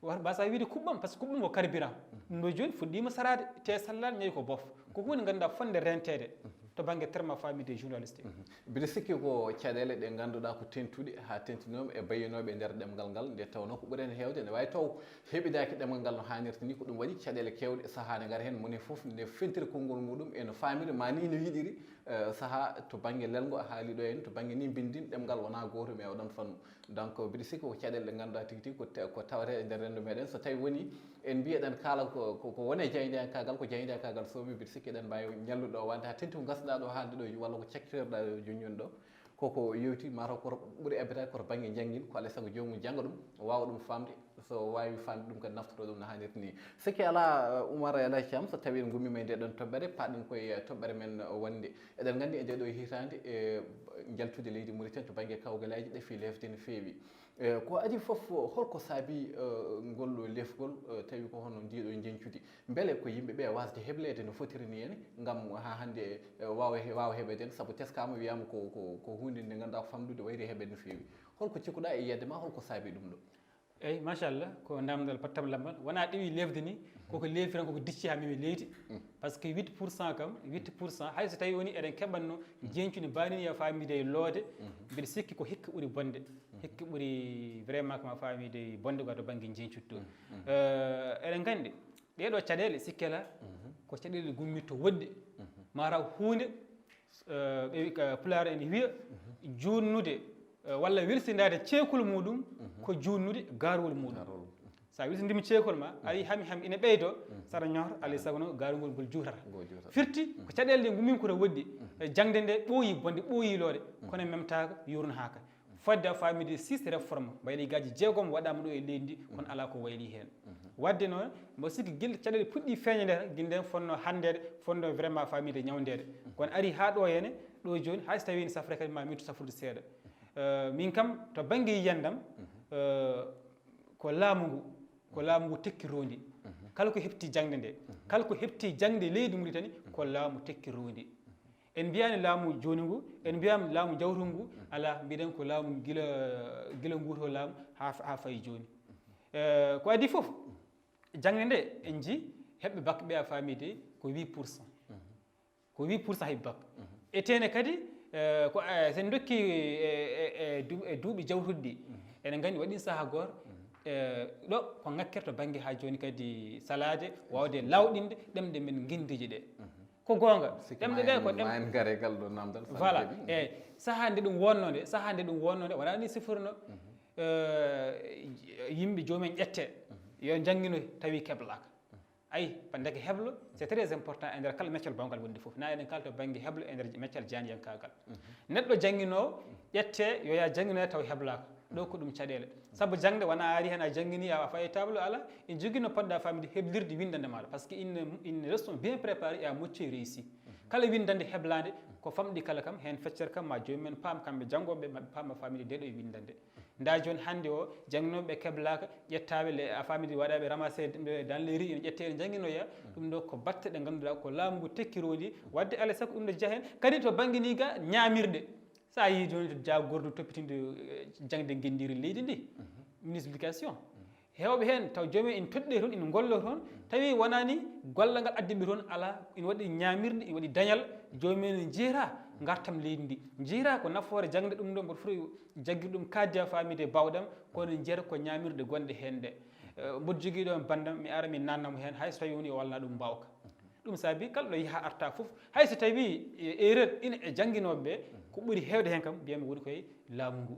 Wata mbasa wiide kuɓɓam, par ce que kuɓɓam ko carburant. Ɗum ɗo jooni fuɗɗima saraade te sallal ñayi ko bof. Ko huunde ngannduɗaa fonde renteede to bannge terma faamide journaliste. Mbiɗa sikki ko caɗeele ɗe ngannduɗaa ko tentuɗe haa tentinooɓe e bayyinooɓe e nder ɗemngal ngal, nde tawnoo ko ɓuri heen heewde ne waawi taw heɓidaaki ɗemngal ngal no haanirta ni. Ko ɗum waɗi caɗeele keewɗe sahaa ne ngara heen, moni fof ne fentira konngol muɗum e no faamiri ma ni no yiɗiri. Eh, sahaa to bannge lelngo a haali ɗo heen, to bannge ni mbinndin ɗemngal wonaa gooto, mais oɗon fannu. Donc mbiɗa sikki ko caɗeele ɗe ngannduɗaa tigi tigi ko te- ko tawetee e nder renndo meɗen. So tawi woni en mbiyeɗen kala ko ko- ko wone jaydiyankaagal, ko jaydiyankaagal soomi, mbiɗa sikki eɗen mbaawi ñallude o waɗde haa tenti ko ngasɗaa ɗo haalde ɗo, walla ko cakkitorɗaa ɗo joñjoni ɗo. Koko yewti mataw koto ɓuri ebbetaade koto bannge njanngin, ko alaa e sago joomum jannga ɗum, waawa ɗum faamde. So waawi faamde ɗum kadi naftoro ɗum no haanirta ni. Sikki alaa, Oumar Elhadji Thiam, so tawi en ngummiima e nde ɗon toɓɓere, paɗen koye toɓɓere men wonde. Eɗen nganndi e nde ɗo hitaande e njaltude leydi Mauritanie to bannge kawgaleeji ɗe fii leefde no feewi. Eh, ko adii fof holko saabii eh, ngol ɗo leefgol, eh, tawi ko hono ndii ɗo njeñcudi? Mbele ko yimɓe ɓe wasde hebleede no fotiri ni en ngam haa hannde eh, waawa he- waawa heɓeede en? Sabu teskaama wiyaama ko ko ko huunde nde ngannduɗaa ko famɗude wayri heɓeede no feewi. Holko cikkuɗaa e yiyde ma holko saabii ɗum ɗo? Eyi, machallah, ko namdal pattam lammal. Wona ɗiwi leefde ni, koko leefi tan koko dicci haa memi leydi. Par ce que huit pour cent kam, huit pour cent, hay so tawi woni eɗen keɓanno jeñcudi mbaɗini ya faamide e loode, mbiɗa sikki ko hikka ɓuri bonde. Hikka ɓuri vraiment kama faamide bonde ko to bannge jeñcudi to. Eh, eɗen nganndi ɗee ɗoo caɗeele sikkela ko caɗeele gummitto woɗɗe. Mataw huunde eh, ɓe wi- ka- pulaar ene wiya juutnude eh, walla welsindaade ceekol muɗum ko juutnude gaarwol muɗum. Sa welsindima ceekol ma ari hami hami ina ɓeydo, saɗa ñoota alay sago noon gaarwol ngol juutata. Firti ko caɗeele ɗe ngummin ko to woɗɗi. Eh, jangde nde ɓooyi bonde ɓooyi loore, kono memtaaka yurnaaka. Fodde a faamide six réforme mbayligaji jeegom waɗama ɗo e leydi ndi, kono ala ko wayli heen. Wadde noon mbo sikki gila caɗeele puɗɗi feeñande tan gila nden fonno hanndede, fonno vraiment faamide ñawndeede. Kono ari haa ɗo hene ɗo jooni hay so tawi ne safre kadi ma min to safrude seeɗa. Eh, min kam to bannge yiyandam eh, ko laamu ngu ko laamu ngu tekki rondi. Kala ko heɓti jangde nde, kala ko heɓti jangde leydi Mauritanie ko laamu tekki rondi. En mbiyani laamu jooni ngu, en mbiyama laamu jawtu ngu, ala, mbiɗen ko laamu gila gila nguto laamu ha ha fayi jooni. Eh, ko adii fof jangde nde en ji heɓɓe bac ɓe a faami de ko huit pour cent. Ko huit pour cent heɓi bac. Etene kadi eh, ko eh, sen dokki eh, eh, eh, du- eh, duuɓi jawtuɗi ɗi, enen nganndi waɗi saha goto eh, ɗo ko ngakkere to bannge ha jooni kadi salaade wawde lawɗinde ɗemɗe men nginndiji ɗe. Ko goonga. Ɗemɗe ɗe ko ɗem- ma en gare gal ɗo namdal. Voilà. Eyi, sahaa nde ɗum wonnoo nde, sahaa nde ɗum wonnoo nde wonaa ni sifirno. Eh, yimɓe joomen ƴette yo njanngino tawi keblaka. Ayi, ndeke heblo c'est très important e nder kala meccal bawngal wonde fof, na eɗen kalta bannge heblo e nder meccal jaaniyankagal. Neɗɗo jannginoowo ƴette yo yaa jannginoya taw heblaka. Ɗo ko ɗum caɗeele. Sabu jangde wona ari heen a janngini a fayi table ala, en jogino poɗɗa famde heblirde windande maɗa, par ce que une une leçon bien préparée et à moitié réussi. Kala windande heblande ko famɗi kala kam heen feccere kam ma joomum en paam, kamɓe janngoɓe maɓe paama famde nde ɗo e windande. Nda jooni hannde o jannginooɓe ɓe keblaka ƴettaɓe le a famde waɗaɓe ramassé dans les rues ene ƴette ene jannginoya. Ɗum ɗo ko batte ɗe ngannduɗaa ko laamu ngu tekki rondi wadde alay sago ɗum ɗo jeya heen kadi to bannge ni ga ñaamirɗe. So a yii jooni to jagordu toppitinde eh, jaŋde ngenndiri leydi ndi, ministre de l'éducation, heewɓe heen taw joomum en ene toɗɗee toon ene ngolloo toon, tawi wonaa ni gollal ngal addi ɓe toon alaa, ene waɗi ñaamirde ene waɗi dañal. Joomum en ene njiyra ngartam leydi ndi, njiyra ko nafoore jaŋde ɗum ɗo mboɗo foti jaggir ɗum kaadi a faamide bawɗam, kono njiyata ko ñaamirɗe gonɗe heen ɗe. Eh, mboɗo jogii ɗo banndam mi ara mi naatna mo heen hay so tawi woni o walna ɗum mbaawka. Ɗum saabi kala ɗo yaha arta fof hay so tawi erreur ina e jannginooɓe ɓe, ko ɓuri heewde heen kam mbiyami woni koye laamu ngu.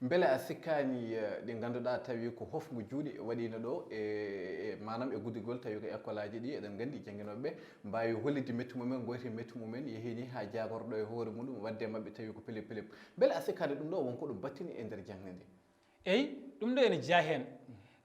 Mbele a sikkaani eh, ɗi ngannduɗaa tawi ko hofngu juuɗe waɗiino ɗo e e- maanaam e guddigol tawi ko école aji ɗi eɗen nganndi jannginooɓe ɓe mbaawi hollitde mettu mumen, ngoyti mettu mumen yehii ni haa jaagorɗo e hoore muɗum waɗde maɓɓe tawi ko pelep pelep. Mbele a sikkaani ɗum ɗo won ko ɗum battini e nder jaŋde nde? Eyi, ɗum ɗo ene jeyaa heen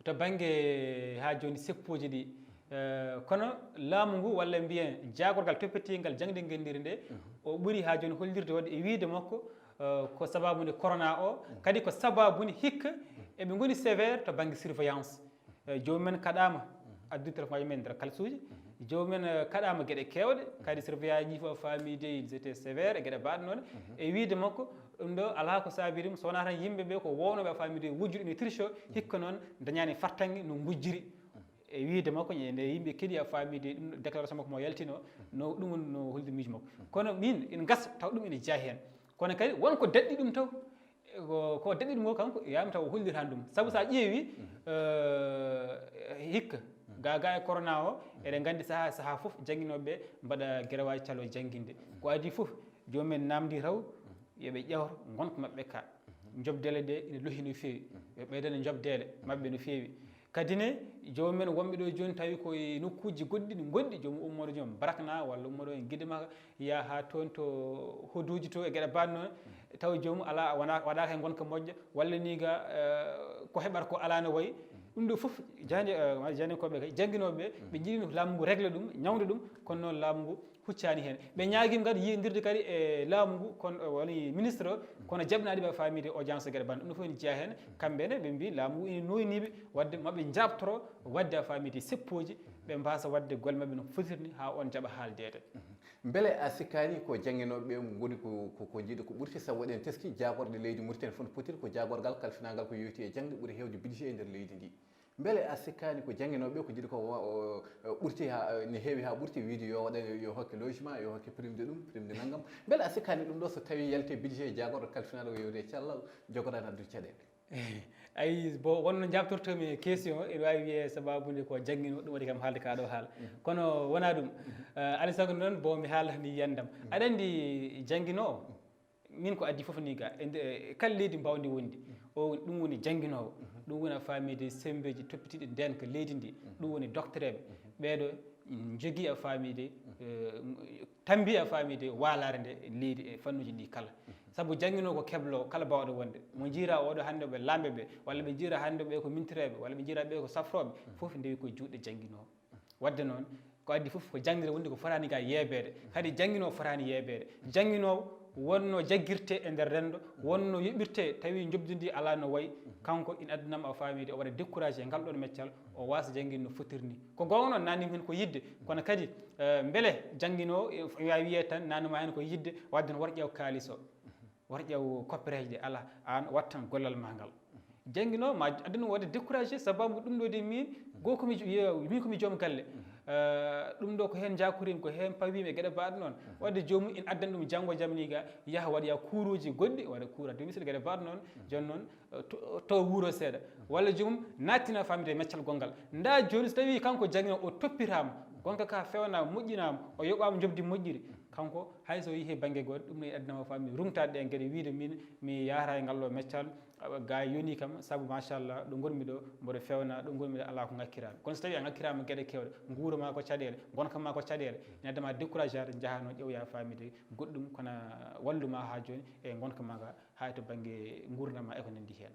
to bannge haa jooni seppooji ɗi. Eh, kono laamu ngu, walla mbiyen jaagorgal toppitiingal jaŋde ngenndiri nde, o ɓuri haa jooni hollirde waɗde e wiyde makko, eh, ko sababu nde corona o, kadi ko sababu nde hikka eɓe ngoni sévère to bannge surveillance. Eh, joomum en kaɗaama addude téléphone aji men nder kalsuuji, joomum en, eh, kaɗaama geɗe keewɗe, kadi surveillant ji fof faami de, ils étaient sévères e geɗe baaɗe noon. E wiyde makko, ɗum ɗo alaa ko saabiri mo, so wonaa tan yimɓe ɓe ko wownooɓe a faami de wujjude ene triche, hikka noon dañaani fartaŋŋe no ngujjiri. E wiyde makko, e nde yimɓe keɗi a faami de ɗum déclaration makko mo yaltino, no ɗum woni no holdi miijo makko. Kono min, ina gasa taw ɗum ene jeyaa heen. Kono kadi won ko daɗɗi ɗum taw. Ko, ko daɗɗi ɗum o kanko, yami taw o hollirani ɗum. Sabu so a ƴeewi, eh, hikka, ga, ga e corona o, eɗen nganndi sahaa, sahaa fof jannginooɓe ɓe mbaɗa gerewaji calo jannginde. Ko adii fof, joomum en namdi taw, yo ɓe ƴeewto ngonka maɓɓe ka. Jobdeele ɗe ina lohi no feewi. Yo ɓeydane jobdeele maɓɓe no feewi. Kadi ne, joomum en wonɓe ɗo jooni tawi ko e nokkuuji goɗɗi ɗi ngonɗi, joomum ummoto joom Barakna walla ummoto en Gidimaka, yaha haa toon to Hoduuji to e geɗe baaɗe noon, tawa joomum alaa, wona, waɗaaka e ngonka moƴƴa, walla ni ga, eh, ko heɓata ko alaa no wayi. Ɗum ɗo fof, jaaynde, eh, jaayndiyankooɓe kay, jannginooɓe ɓe, ɓe njiɗino laamu ngu régler ɗum, ñawnda ɗum, kono noon laamu ngu huccaani heen. Ɓe ñaagiima kadi yiyondirde kadi e laamu ngu, kono, eh, woni ministre o, kono jaɓnaani ɓe a faamii de audience e geɗe baaɗe. Ɗum ɗo fof ene jeyaa heen. Kamɓe ne, ɓe mbii laamu ngu ene nooyniiɓe, waɗde maɓe njaabtoro, waɗde a faamii de seppooji, ɓe mbaasa waɗde golle maɓɓe no fotirni haa oon jaɓa haaldeede. Mbele a sikkaani ko jannginooɓe ɓe ngoni ko, ko, ko njiɗi ko ɓurti, sabu eɗen teski jaagorɗe leydi Mauritanie fof no potiri ko jaagorgal kalfinaangal ko yowitii e jaŋde ɓuri heewde budget e nder leydi ndi. Mbele a sikkaani ko jannginooɓe ɓe ko njiɗi ko wa-, o, o, ɓurti haa, ne heewi haa ɓurti, wiyde yo waɗe, yo hokke logement, yo hokke prime de ɗum, prime de nanngam. Mbele a sikkaani ɗum ɗo so tawii yalti e budget e jaagorɗe kalfinaaɗo ko yowitii e cellal, jogoraani addude caɗeele? Ayi, bon, wonno jaabtortoomi e question o, ene waawi wiyee sababu nde ko jannginooɓe, ɗum waɗi kam haalde kaa ɗo haala. Kono wonaa ɗum. Eh, alaa sago noon, bon, mi haala ni yiyannde am. Aɗa anndi jannginoowo, min ko addi fof ni ga, e nde, e kala leydi mbaawndi wonde, o, ɗum woni jannginoowo, ɗum woni a faamii de semmbeeji toppitiiɗi ndeenka leydi ndi, ɗum woni doktoreeɓe. Ɓeeɗo njogii a faamii de, eh, tambi a faamii de waalaare nde leydi e fannuuji ɗi kala. Sabu jannginoowo ko keblo kala baawɗo wonde. Mo njiiraa oɗo hannde ɓe laamɓe ɓe, walla ɓe njiiraa hannde ɓe ko mintireeɓe, walla ɓe njiiraa ɓe ko safrooɓe, fof ndewi ko juuɗe jannginoowo. Waɗde noon, ko addi fof ko janngirde wonde ko fotaani ga yeebeede. Kadi jannginoowo fotaani yeebeede. Jannginoowo wonno jaggirtee e nder renndo, wonno yoɓirtee tawi njoɓdi ndi alaa no wayi. Kanko ina addanama a faamii de o waɗa découragé e ngal ɗoon meccal, o waasa jannginde no fotirni. Ko goonga noon, naatnii heen ko yiɗde, kono kadi, eh, mbele jannginoowo, eh, waawi wiyee tan naatnuma heen ko yiɗde, waɗde no woto ƴeew kaalis o, woto ƴeew koppereeje ɗe alaa, aan wattan gollal maa ngal. Jannginoowo ma addan ɗum waɗde découragé, sababu ɗum ɗo de min, goo ko mi jo-, min ko mi joom galle. Eh, ɗum ɗo ko heen njaakoriimi, ko heen pawiimi e geɗe baaɗe noon. Waɗde joomum ina addan ɗum janngo jam ni ga, yaha waɗoya kuuruuji goɗɗi, waɗa kuura domicile, geɗe baaɗe noon. Jooni noon, eh, to, to wuuro seeɗa. Walla joomum naattina faamde e meccal gonngal. Ndaa jooni so tawii kanko jannginoowo o toppitaama, gonka ka fewnaama, moƴƴinaama, o yoɓaama njoɓdi moƴƴiri. Kanko hay so yehii bannge gooto, ɗum ne addanama faami rumtaade ɗeen geɗe, wiyde min mi yahata e ngal ɗo meccal, awa, ga yoni kam, sabu machallah, ɗo ngonmi ɗo, mboɗo fewna, ɗo ngonmi ɗo alaa ko ngakkiraami. Kono so tawii a ngakkiraama geɗe keewɗe, nguura ma ko caɗeele, ngonka ma ko caɗeele, ina adda ma découragé, njaha noon ƴeewoya faamde goɗɗum, kono wallu ma haa jooni e ngonka ma ka, hay to bannge nguurndam ma e ko nanndi heen.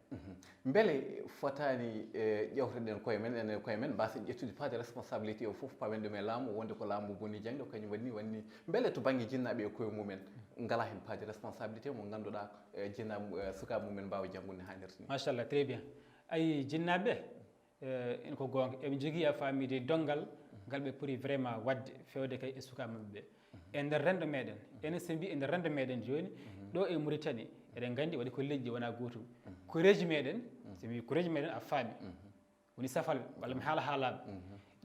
Mbele fotaani, e, ƴeewtoɗen koye men, enen koye men, mbaasen ƴettude faade responsabilité o fof, pawen ɗum e laamu, wonde ko laamu bonni jaŋde, ko kañum waɗni, waɗni. Mbele to bannge jinnaaɓe e koye mumen, ngalaa heen faade responsabilité mo ngannduɗaa, e, jinnaaɓe, e, sukaaɓe mumen mbaawa janngude no haanirta ni? Machallah, très bien. Ayi, jinnaaɓe, e, ene ko goonga. Eɓe njogii a faamii de donngal ngal ɓe poti vraiment waɗde, feewde kay e sukaaɓe maɓɓe ɓe. E nder renndo meɗen, enen so mbii e nder renndo meɗen jooni, ɗo e Mauritanie, eɗen nganndi waɗi ko leƴƴi wonaa gootum. Ko région meɗen, so mbii ko région meɗen a faami. Woni safal, walla mi haala haalaaɓe.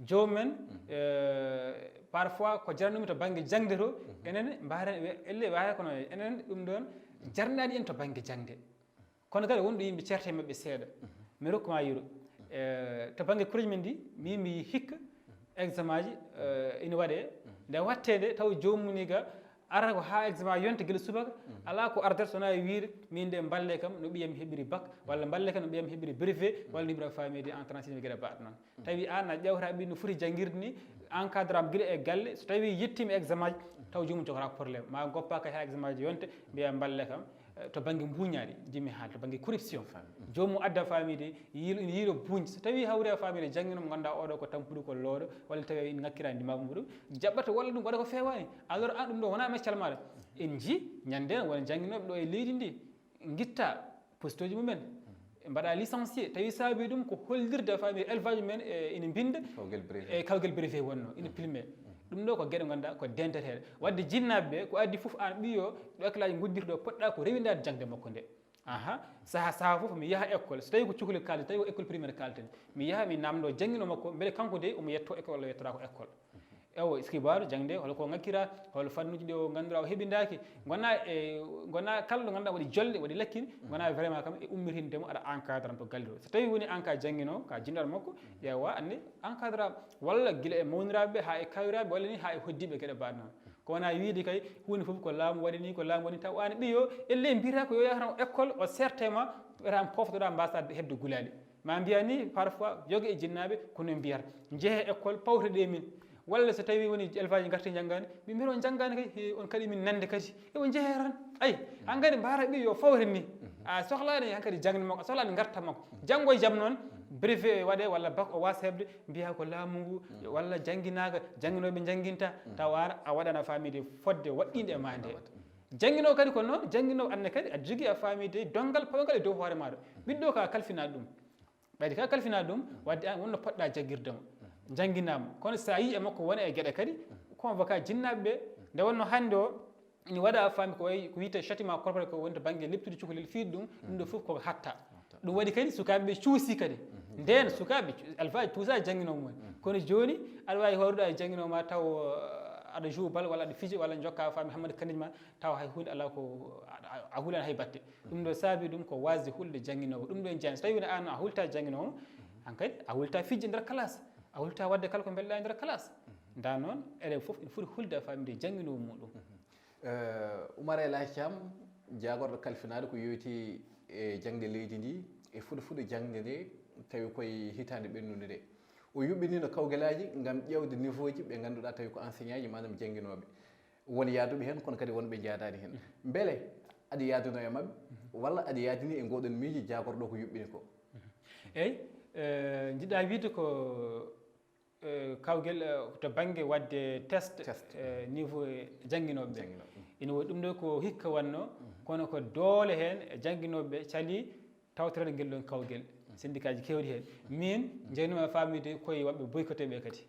Joomum en, eh, parfois ko jarnumi to bannge jaŋde to, enen mbaaren, elle mbaaren kono enen ɗum ɗoon jarnaani en to bannge jaŋde. Kono kadi wonɗo yimɓe certe maɓɓe seeɗa. Mi rokku ma yiro. Eh, to bannge kureeji men ndi, min mi yii hikka examen aji, eh, ina waɗee. Nde waɗtee nde, taw joomum ni ga arata ko haa examen yonta gila subaka, alaa ko ardata so wonaa e wiyde, min de mballe kam no ɓiyam heɓiri bac, walla mballe kam no ɓiyam heɓiri brevet, walla no ɓiyam faamii de en trente-six geɗe baaɗe noon. Tawi aan a ƴeewata ɓiy no foti janngirde ni, encadre am gila e galle, so tawi yettiima examen aji, taw joomum jogata problème. Ma ngoppa kay haa examen aji yonta, mbiya mballe kam, To bannge mbuuñaari, njimi haal to bannge corruption. Joomum adda faamii de, yiilo, ina yiilo buuñ. So tawii hawri a faamii de, jannginoomo ngannduɗaa oɗo ko tampuɗo, ko looɗo, walla tawi ina ŋakkira ndimagu muɗum, jaɓɓata walla ɗum waɗa ko feewaani. Alors, an ɗum ɗo wonaa meccal maaɗa. En njii ñande wona jannginooɓe ɗo e leydi ndi, ngitta poste uji mumen, mbaɗa licencié, tawi saabi ɗum ko hollirde faami élevage men e ina mbinda. Kawgel brevet. E kawgel brevet wonno ina pilme. Ɗum ɗo ko geɗe ngannduɗaa ko denteteeɗe. Wadde jinnaaɓe ɓe, ko addi fof, an ɓiyo ɗo école aji nguddirɗo, poɗɗa ko rewindaade jaŋde makko nde. Aha, saha saha fof mi yaha école, so tawi ko cukalel kalten, tawi ko école primaire kalten, mi yaha mi namdo jannginoo makko, mbele kanko de omo yetto école walla yettoɗa ko école. Ewo, kibaaru jaŋde, hol ko ŋakkira, hol fannuuji ɗi o ngannduɗaa o heɓindaaki. Ngona e, ngona kala ɗo ngannduɗaa waɗi jolle, waɗi lakkiri, ngona vraiment kam e ummitinde mo, aɗa encadre mo to galle to. So tawi woni an ka jannginoo, ka jinnaɗo makko, ƴeewa, anndi encadre, walla gila e mawniraaɓe haa e kawiraaɓe, walla ni haa e hoddiiɓe geɗe mbaɗ noon. Ko wona wiide kay, huunde fof ko laamu waɗi ni, ko laamu waɗi ni, taw an ɓiyo, elle mbiyata ko yo yahata o école, o serte ma, ɓeta poftoɗa, mbasa hedde gulaali. Ma mbiya ni, parfois, joge e jinnaaɓe, ko no mbiyata. Njehe école, pawtoɗe min. Walla so tawi woni élevage ngarti njanngaani, ɓe mbiyata on njanngaani kay, he, on kadi min nande kadi. E o njehe tan. Ay, an kadi mbaara ɓiyo yo fawre ni. A sohlaani han kadi jaŋde makko, a sohlaani ngarta makko. Janngo e jam noon, brevet waɗe walla bac o waas heɓde, mbiya ko laamu ngu, walla jannginaaka, jannginooɓe njannginta, tawa an a waɗana faamide fodde waɗɗinde e ma nde. Jannginoowo kadi ko noon, jannginoowo anne kadi aɗa jogii a faamide donngal pawngal e dow hoore maaɗa. Ɓiɗɗo ka kalfinaa ɗum. Ɓayde ka kalfinaa ɗum, wadde an wonno poɗɗa jaggirde mo. Jannginaama. Kono so a yii e makko wona e geɗe kadi, convoqué jinnaaɓe ɓe. Nde wonno hannde o, ina waɗa a faami ko wayi, ko wiyetee châtiment corporel ko woni to bannge leptude cukalel fii ɗum, ɗum ɗo fof ko hatta. Ɗum waɗi kadi sukaaɓe ɓe cuusi kadi. Ndeen sukaaɓe cu-, alfaaji cuusa jannginoo mumen. Kono jooni, aɗa waawi horude a jannginoo ma taw, uh, aɗa joue bal walla aɗa fiji walla njokka a faami Hammadi Kanij ma, taw hay huunde alaa ko a, a, a hulan hay batte. Ɗum ɗo saabi ɗum ko waasde hulde jannginoowo. Ɗum ɗo en jani. So tawi woni an a hulta jannginoowo, hankadi a hulta fijde nder classe. A hulta waɗde kala ko mbelɗa e nder classe. Nda noon, élève fof ina foti hulde a faamide jannginoowo muɗum. Eh, Oumar El Hadj Thiam, jaagorɗo kalfinaade ko yoyti e jaŋde leydi ndi, e fuɗo fuɗo jaŋde nde, tawi koye hitaande ɓennunde nde. O yuɓɓiniino kawgelaaji ngam ƴeewde niveau ji ɓe ngannduɗaa tawi ko enseignant ji, maanaam jannginooɓe. Won yaaduɓe heen, kono kadi won ɓe njaadaani heen. Mbele aɗa yaaduno e maɓɓe, walla aɗa yaadini e ngoɗon miijo jaagorɗo ko yuɓɓini ko? Eyi, eh, njiɗa wiide ko, eh, kawgel, eh, to bannge waɗde test, test, eh, niveau e jannginooɓe ɓe. Jannginooɓe, mm. Ina woodi ɗum ɗo ko hikka wannoo, kono ko doole heen e jannginooɓe ɓe calii tawtoreede ngel ɗoon kawgel, syndicat ji keewɗi heen. Miin, njeyanmi e faamnude koye waɗɓe boycotté ɓe kadi.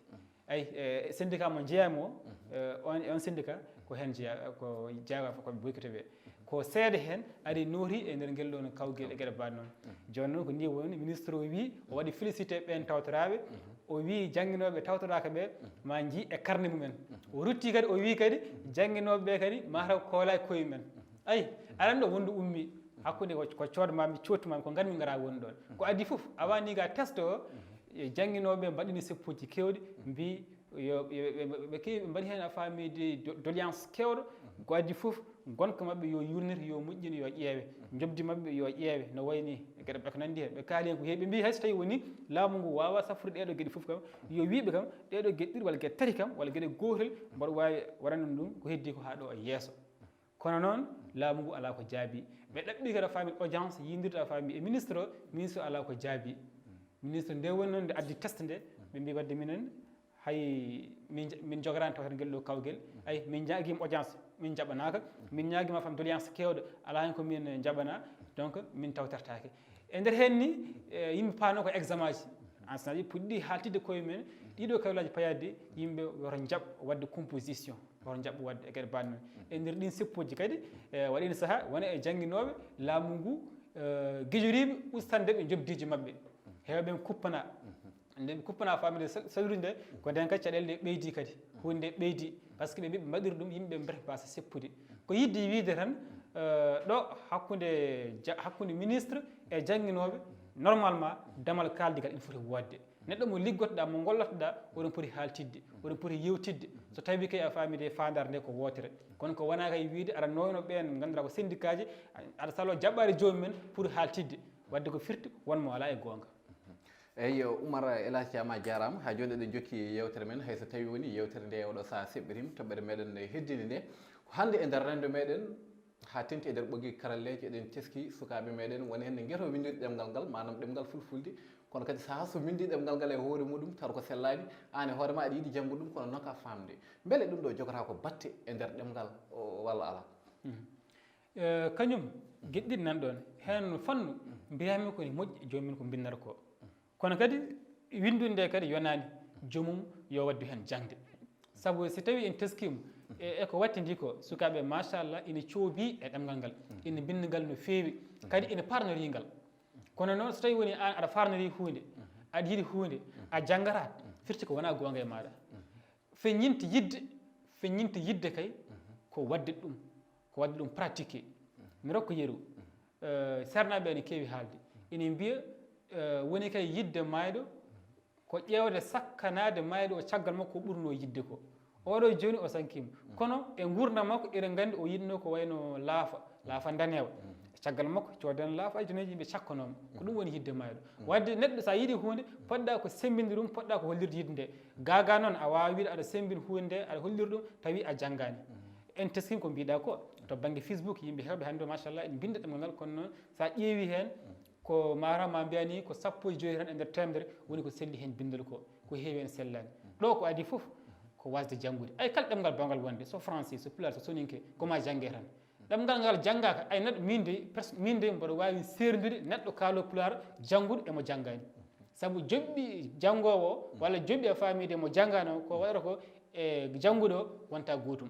Ay, e syndicat mo njeyanmi o, e on, on syndicat ko heen jeya, ko jeyaa ko ɓe boycotté ɓe. Ko seeɗa heen ari nooti e nder ngel ɗoon kawgel e geɗe mbaɗ noon. Jooni noon ko nii woni, ministre o wii, o waɗi félicité ɓeen tawtoraaɓe, o wii jannginooɓe tawtoraaka ɓe, ma njii e carnet mumen. O rutti kadi, o wii kadi, jannginooɓe ɓe kadi, mataw koolaaki koye mumen. Ay, aɗa anndi ɗo wonde ummi. Hakkunde ko, ko coodmaami, coottumaami, ko nganmi ngara woni ɗoon. Ko adii fof, avant ni ga test o, e jannginooɓe mbaɗini seppuuji keewɗi, mbii yo, yo, ɓe, ɓe, ɓe keewi, ɓe mbaɗi heen a faamii de do-, doléance keewɗo, ko adii fof, ngonka maɓɓe yo yuurnir, yo moƴƴin, yo ƴeewe, njoɓdi maɓɓe yo ƴeewe, no wayi ni, geɗe ɓe ko nanndi heen. Ɓe kaali heen ko heewi, ɓe mbii hay so tawii woni laamu ngu waawaa safrude ɗee ɗoo geɗe fof kam, yo wii ɓe kam, ɗee ɗoo geɗe ɗiɗi walla geɗe tati kam, walla geɗe gootel, mboɗo waawi waɗande ɗum ko heddii ko haa ɗo e yeeso. Kono noon, laamu ngu alaa ko jaabi. Ɓe ɗaɓɓi kadi a faami audience, yiydirde a faami e ministre o, ministre o alaa ko jaabi. Ministre nde woni noon nde addi test nde, ɓe mbii wadde minen, hay min, min njoganaani tawtoreede ngel ɗo kawgel. Ay, min ñaagiima audience, min njaɓanaaka. Min ñaagiima fam doléance keewɗo, alaa heen ko min njaɓanaa. Donc, min tawtortaake. E nder heen ni, eh, yimɓe paano ko examen ji. Enseignant ji puɗɗi haaltidde koye men, ɗiɗo kawlaaji payaade, yimɓe woto njaɓ waɗde composition, woto njaɓ waɗde e geɗe mbaɗ noon. E nder ɗin seppuuji kadi, eh, waɗiino sahaa, wona e jannginooɓe, laamu ngu, eh, gijoriiɓe ustade ɓe njoɓdiiji maɓɓe. Heewɓe ɓen kuppana. Nde ɓe kuppana faamde sal-, sallude nde, ko nden kadi caɗeele ɗe ɓeydi kadi. Huunde nde ɓeydi, par ce que ɓe mbii ɓe mbaɗiri ɗum, yimɓe mbiyata mbasa seppude. Ko yiɗde wiide tan, eh, ɗo hakkunde ja-, hakkunde ministre e jannginooɓe, normalement, damal kaaldigal ina foti woodde. Neɗɗo mo liggotoɗaa, mo ngollotoɗaa, oɗon poti haaltidde, oɗon poti yewtidde. So tawii kay a faamii de faandaare nde ko wootere. Kono ko wonaa kay wiide aɗa nooyno ɓeen ngannduɗaa ko syndicat ji, aɗa saloo jaɓɓaade joomum en pour haaltidde. Waɗde ko firti won mo alaa e goonga. Eyyo, Oumar El Hadj Thiam, a jaaraama. Haa jooni eɗen jokki yeewtere men, hay so tawii woni yeewtere nde oɗo sahaa seɓɓitima, toɓɓere meɗen nde heddini nde. Ko hannde e nder renndo meɗen, Haa teŋti e nder ɓoggi karalleeji, eɗen teski sukaaɓe meɗen woni heen ne ngeto winndude ɗemngal ngal, maanaam ɗemngal fulfulde. Kono kadi sahaa so winndi ɗemngal ngal e hoore muɗum, tawa ko sellaani, aan e hoore ma aɗa yiɗi janngude ɗum, kono noka faamde. Mbele ɗum ɗo jogata ko batte e nder ɗemngal o, walla alaa? Eh, kañum geɗɗiɗi nan ɗoon. Heen fannu mbiyami ko ne moƴƴi, joomum ko mbinnata ko. Kono kadi winndude nde kadi yonaani joomum yo waddu heen jaŋde. Sabu si tawi en teskiima e, e ko wattindi ko, sukaaɓe machallah ina coobi e ɗemngal ngal, ina mbinnda ngal no feewi, kadi ina parnori ngal. Kono noon so tawi woni aan aɗa parnori huunde, aɗa yiɗi huunde, a janngataa, firti ko wonaa goonga e maaɗa. Feññinta yiɗde, feññinta yiɗde kay ko waɗde ɗum, ko waɗde ɗum pratiqué. Mi rokka yeru. Eh, seernaaɓe ene keewi haalde, ene mbiya, eh, woni kay yiɗde maayɗo ko ƴeewde sakkanaade maayɗo o caggal makko o ɓurnoo yiɗde ko. Oɗo jooni o sankiima. Kono e nguurndam makko eɗen nganndi o yiɗnoo ko wayno laafa, laafa ndaneewa. Caggal makko cooden laafa, ay joneeji yimɓe cakkanooma. Ko ɗum woni yiɗde maayɗo. Waɗde neɗɗo so a yiɗi huunde, poɗɗa ko semmbinde ɗum, poɗɗa ko hollirde yiɗde nde. Gaagaa noon a waawaa wiide aɗa semmbina huunde nde, aɗa hollira ɗum, tawi a janngaani. En teskiima ko mbiɗa ko, to bannge Facebook, yimɓe heewɓe hannde o, machallah, ene mbinnda ɗemngal ngal, kono noon so a ƴeewi heen, ko maara ma mbiya ni ko sappo e joyi tan e nder teemedere woni ko selli heen binndol ko, ko heewi heen sellaani. Ɗo ko adii fof ko waasde janngude. Ay, kala ɗemngal baawngal wonde, so français, so pulaar, so soninke, ko ma jannge tan. Ɗemngal ngal janngaaka, ay, neɗɗo, min de, pers-, min de mboɗo waawi seerndude neɗɗo kaalo pulaar jannguɗo e mo janngaani. Sabu joɓɓi janngoowo o, walla joɓɓi e faamiide mo janngaano ko, waɗata ko e jannguɗo o wonta gootum.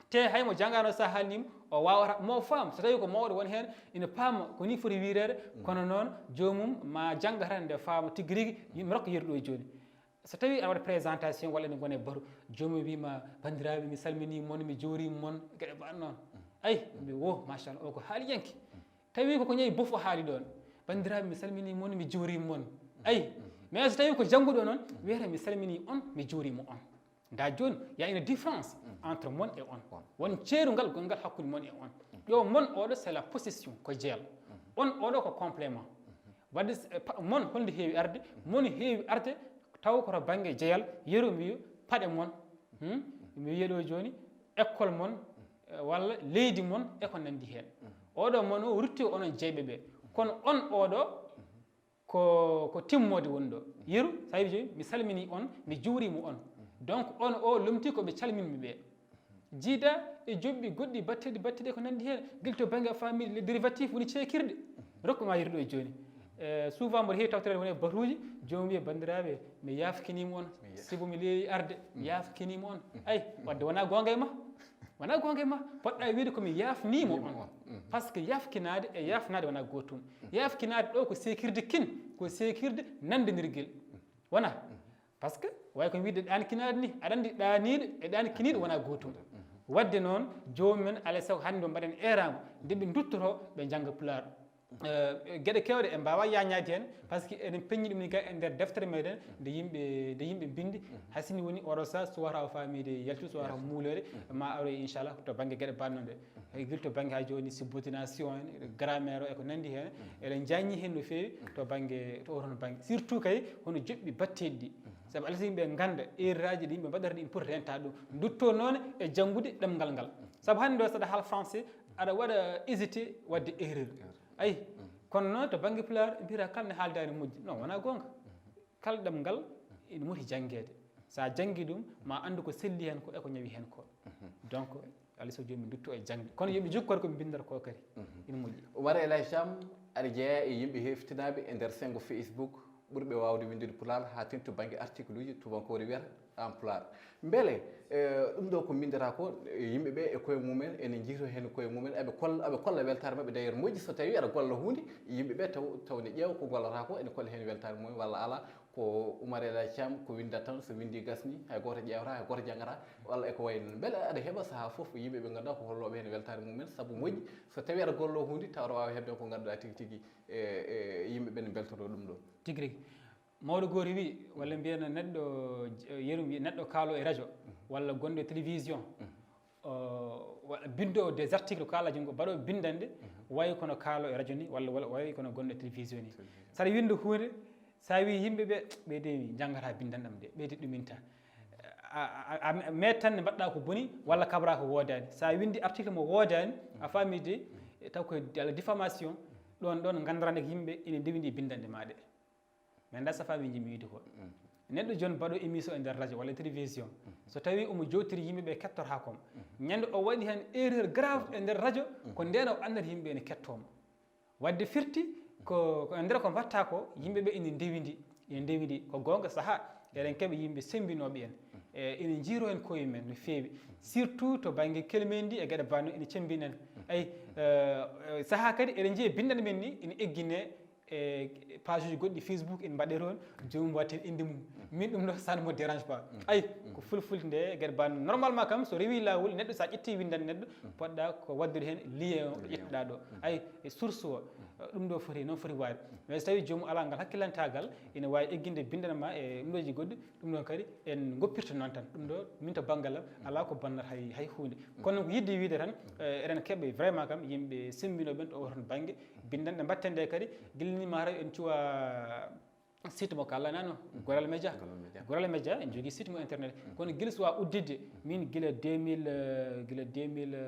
Te hay mo janngaano so a haalnii mo, o waawata mo faam. So tawii ko mawɗo won heen, ina paama ko nii foti wiyreede, kono noon joomum ma jannga tan nde faama tigi rigi, yimɓe rokka yeru ɗo jooni. So tawii aɗa waɗa présentation walla ene ngone batu, joomum wiima, "Banndiraaɓe, mi salminii mon, mi juuriima mon," geɗe mbaɗa noon. Ay, mbi wo, machallah, o ko haaliyanke. Tawi ko ko ñayi bof o haali ɗoon. "Banndiraaɓe, mi salminii mon, mi juuriima mon." Ay, mais so tawii ko jannguɗo noon, wiyata, "Mi salminii on, mi juuriima on." Nda jooni, y a une différence entre mon et on. Won ceerungal gonngal hakkunde mon e on. Ɗo mon oɗo, c'est la possession, ko jeel. On oɗo ko complément. Waɗde s-, eh, pa-, mon holnde heewi arde? Mon heewi arde taw ko to bannge jeyal, yeru mbiyo paɗe mon. Hmm? Mi wiya ɗo jooni, école mon, eh, walla leydi mon, e ko nanndi heen. Oɗo mon o rutti onon jeyɓe ɓe. Kono on oɗo ko, ko timmoode woni ɗo. Yeru, so a wiyi jooni, mi salminii on, mi juuriima on. Donc, on o lomtii ko ɓe calminmi ɓe. Jiida e joɓɓi goɗɗi batteɗi, batteɗi e ko nanndi heen, gila to bannge famille, les dérivatifs woni ceekirɗe. Rokku ma yeru ɗo e jooni. Eh, souvent mboɗo heewi tawtoreede woni e batuuji, joomum wiya, "Banndiraaɓe, mi yaafkiniima on, sibu mi leeli arde, mi yaafkiniima on." Ay, waɗde wonaa goonga e ma. Wonaa goonga e ma. Poɗɗa wiide ko mi yaafniima on. Par ce que yaafkinaade e yaafnaade wonaa gootum. Yaafkinaade ɗo ko seekirde kin, ko seekirde nanndinirgel. Wonaa? Par ce que way ko wiide ɗaankinaade ni, aɗa anndi ɗaaniiɗo e ɗaankiniiɗo wonaa gootum. Waɗde noon, joomum en, alaa e sago hannde mbaɗen eeraango, nde ɓe nduttoto, ɓe njannga pulaar. Eh, geɗe keewɗe en mbaawaa yaañaade heen, par ce que eɗen peññi ɗum ni ga e nder deftere meɗen, nde yimɓe, nde yimɓe mbinndi, hay sinno woni oɗo saha suwata o faamiide yaltu, suwata muuloyde, ma aroy inchallah to bannge geɗe banno ɗe. E gila to bannge haa jooni subordination en, grammaire o e ko nanndi heen, eɗen njaañi heen no feewi to bannge, to oton bannge. Surtout kay hono joɓɓi batteeɗi ɗi. Sabu alaa sago yimɓe ngannda erreur aji ɗi yimɓe mbaɗata ɗi, ina poti reentaade ɗum. Ndutto noon e janngude ɗemngal ngal. Sabu hannde o so aɗa haala français, aɗa waɗa hésité waɗde erreur. Ayi, kono noon to bannge pulaar mbiyata kala ne haaldaani moƴƴi. Non, wonaa goonga. Kala ɗemngal ina moti janngeede. So a janngii ɗum, ma anndu ko selli heen ko e ko ñawi heen ko. Donc, alaa sago jooni min ndutto e jaŋde. Kono yo ɓe njokku ko ɓe mbinndata ko kadi. Ina moƴƴi. Oumar El Hadj Thiam, aɗa jeyaa e yimɓe heftinaaɓe e nder senngo Facebook, ɓurɓe waawde winndude pulaar haa teeŋti to bannge article uji, tubankoore wiyata en pulaar. Mbele, eh, ɗum ɗo ko mbinndata ko, eh, yimɓe ɓe e koye mumen ene njiyto heen koye mumen, aɓe kolla, aɓe kolla weltaare maɓɓe. D'ailleurs, moƴƴi so tawii aɗa golla huunde, yimɓe ɓe taw, taw ne ƴeewa ko gollata ko, ene kolla heen weltaare mumen walla alaa. Ko Oumar El Hadj Thiam ko winnda tan, so winndi gasni, hay gooto ƴeewata, hay gooto janngata, walla e ko wayi noon. Mbele aɗa heɓa sahaa fof yimɓe ɓe ngannduɗaa ko hollooɓe heen weltaare mumen, sabu moƴƴi so tawii aɗa golloo huunde tawa aɗa waawi heɓde ko ngannduɗaa tigi tigi, e, e yimɓe ɓe ne mbeltotoo ɗum ɗoon. Tigi rigi. Mawɗo gooto wii, walla mbiyen neɗɗo, yeru wii, neɗɗo kaalo e rajo, walla gonɗo e télévision, o, wa-, binndoowo des articles, kaala junngo, mbaɗoowo binndanɗe, wayi kono kaalo e rajo ni, walla, walla wayi kono gonɗo e télévision ni. Télévision. So aɗa winnda huunde, so a wii yimɓe ɓe, ɓe de njanngataa binndanɗe am ɗe, ɓe de ɗuminta. a, a, a, a meetan ne mbaɗɗa ko boni walla kabra ko woodaani. So a winndi article mo woodaani, a faami de, e taw ko de la diffamation, ɗoon, ɗoon nganndaraa ne ko yimɓe ene ndewindi binndanɗe maa ɗe. Mais ndaa so faami nji mi wiide ko. Neɗɗo jooni baɗo émission e nder radio walla télévision, so tawi omo jowtiri yimɓe ɓe kettorhaa kom, ñande o waɗi heen erreur grave e nder radio, ko ndeen o anndata yimɓe ene kettooma. Wadde firti ko, ko e nder ko mbatta ko, yimɓe ɓe ene ndewindi, ene ndewindi. Ko goonga, sahaa eɗen keɓa yimɓe semmbinooɓe en. E, ene njiiro en koye men no feewi, surtout to bannge kelmeendi e geɗe banno ene cemmbinen. Ay, eh, eh, sahaa kadi eɗen njiya binndanɗe men ni ene eggine e page uji goɗɗi Facebook ene mbaɗe toon, joomum watta heen innde mum. Min ɗum ɗo, ça ne me dérange pas. Ay, ko fulfulde nde geɗe banno. Normalement kam, so rewi laawol, neɗɗo, so a ƴetti winndannde neɗɗo, poɗɗa ko waɗdude heen lien o ƴettuɗa ɗo. Ay, e source o, ɗum ɗo foti, noon foti waade. Mais so tawi joomum alaa ngal hakkilantaagal, ene waawi egginde binndanɗe ma e ɗum ɗooji goɗɗi, ɗum ɗoon kadi en ngoppirta noon tan. Ɗum ɗo, min to banngal am, alaa ko bonnata hay, hay huunde. Kono ko yiɗde wiide tan, eh, eɗen keɓa vraiment kam yimɓe semmbinooɓe en to oo toon bannge. Binndanɗe mbatten ɗe kadi, gila ni mataw en cuwa site mo kallanano, Goral Média. Goral Média. Goral Média, en jogii site mo internet. Kono gila suwa udditde, min gila deux mille, euh, gila deux mille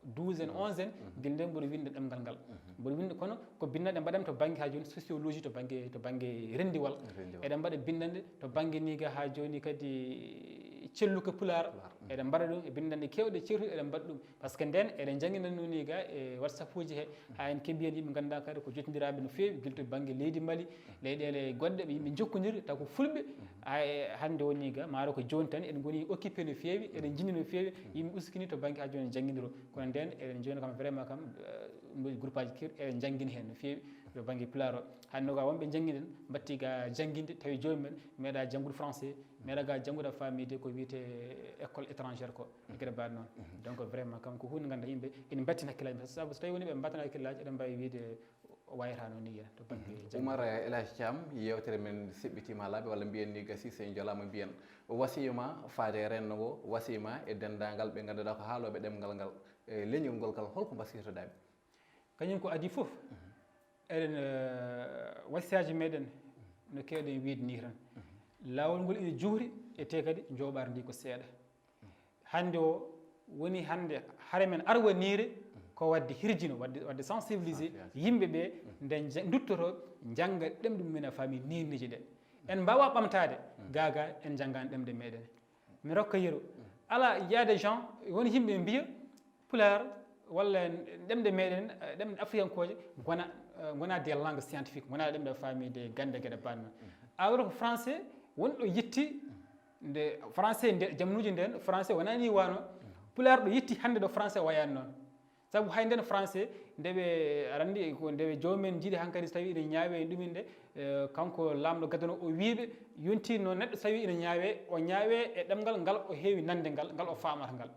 douze en, onze en, gila nden mboɗo winnda ɗemngal ngal. Mboɗo winnda, kono ko binndanɗe mbaɗam to bannge haa jooni sociologie, to bannge, to bannge renndiwal. Renndiwal. Eɗen mbaɗa binndanɗe to bannge ni ga haa jooni kadi celluka Pulaar. Pulaar. Eɗen mbaɗa ɗum e binndanɗe keewɗe ceertuɗe, eɗen mbaɗa ɗum. Par ce que nden eɗen njannginanno ni ga e WhatsApp uji he, haa en keɓi heen yimɓe ngannduɗaa kadi ko jottindiraaɓe no feewi, gila to bannge leydi Mali, leyɗeele goɗɗe, ɓe yimɓe njokkondiri, taw ko fulɓe. Haa e hannde o ni ga, maaro ko jooni tan, eɗen ngoni occupé no feewi, eɗen njinni no feewi, yimɓe uskini to bannge haa jooni njannginiro. Kono nden eɗen jooni kam vraiment kam, eh, ɗum ɗo groupe aji keewɗi, eɗen njanngini heen no feewi to bannge Pulaar o. Hannde o ga wonɓe njannginen, mbatti ga jannginde, tawi joomum en meeɗa janngude français, meeɗa ga janngude a faamii de ko wiyetee école étrangère ko, e geɗe mbaɗ noon. Donc vraiment kam ko huunde ngannduɗaa yimɓe ene mbaɗtina hakkillaaji, sabu so tawi woni ɓe mbaɗtana hakkillaaji, eɗen mbaawi wiyde o wayata noon ni yen to bannge jannde. Oumar El Hadj Thiam, yeewtere men seɓɓitiima laabi, walla mbiyen ni gasii, so en jolaama mbiyen wasiyuma faade e renndo ngo, wasiyuma e denndaangal ɓe ngannduɗaa ko haalooɓe ɗemngal ngal, e leñol ngol kala, holko mbasiytoɗaa ɓe? Kañum ko adii fof, eɗen, eh, wasiyaaji meɗen no keewɗen wiyde ni tan. Laawol ngol ene juuri, e te kadi njooɓaari ndi ko seeɗa. Hannde o woni hannde hare men arwaniire ko waɗde hirjino, waɗde, waɗde sensibiliser yimɓe ɓe nde nja-, nduttoto njannga ɗemɗe mum en a faami nirneeji ɗe. En mbaawa ɓamtaade gaaga en njanngaani ɗemɗe meɗen. Mi rokka yeru. Alaa, il y a des gens, won yimɓe mbiya Pulaar walla ɗemɗe meɗen, eh, ɗemɗe afriyankooje ngona, eh, ngona des langues scientifiques, ngona ɗemɗe faami de gannde geɗe banno. Alors ko français wonɗo yetti nde français nde, jamanuuji nden, français wonaa ni wano Pulaar ɗo yetti hannde ɗo français wayani noon. Sabu hay nden français, nde ɓe, aɗa anndi ko nde ɓe joomum en njiɗi hankadi so tawi ene ñaawe e ɗum inde, eh, kanko laamɗo gadano o wiiɓe, yonti noon neɗɗo so tawi ene ñaawe, o ñaawe e ɗemngal ngal o heewi nande ngal, ngal o faamata ngal.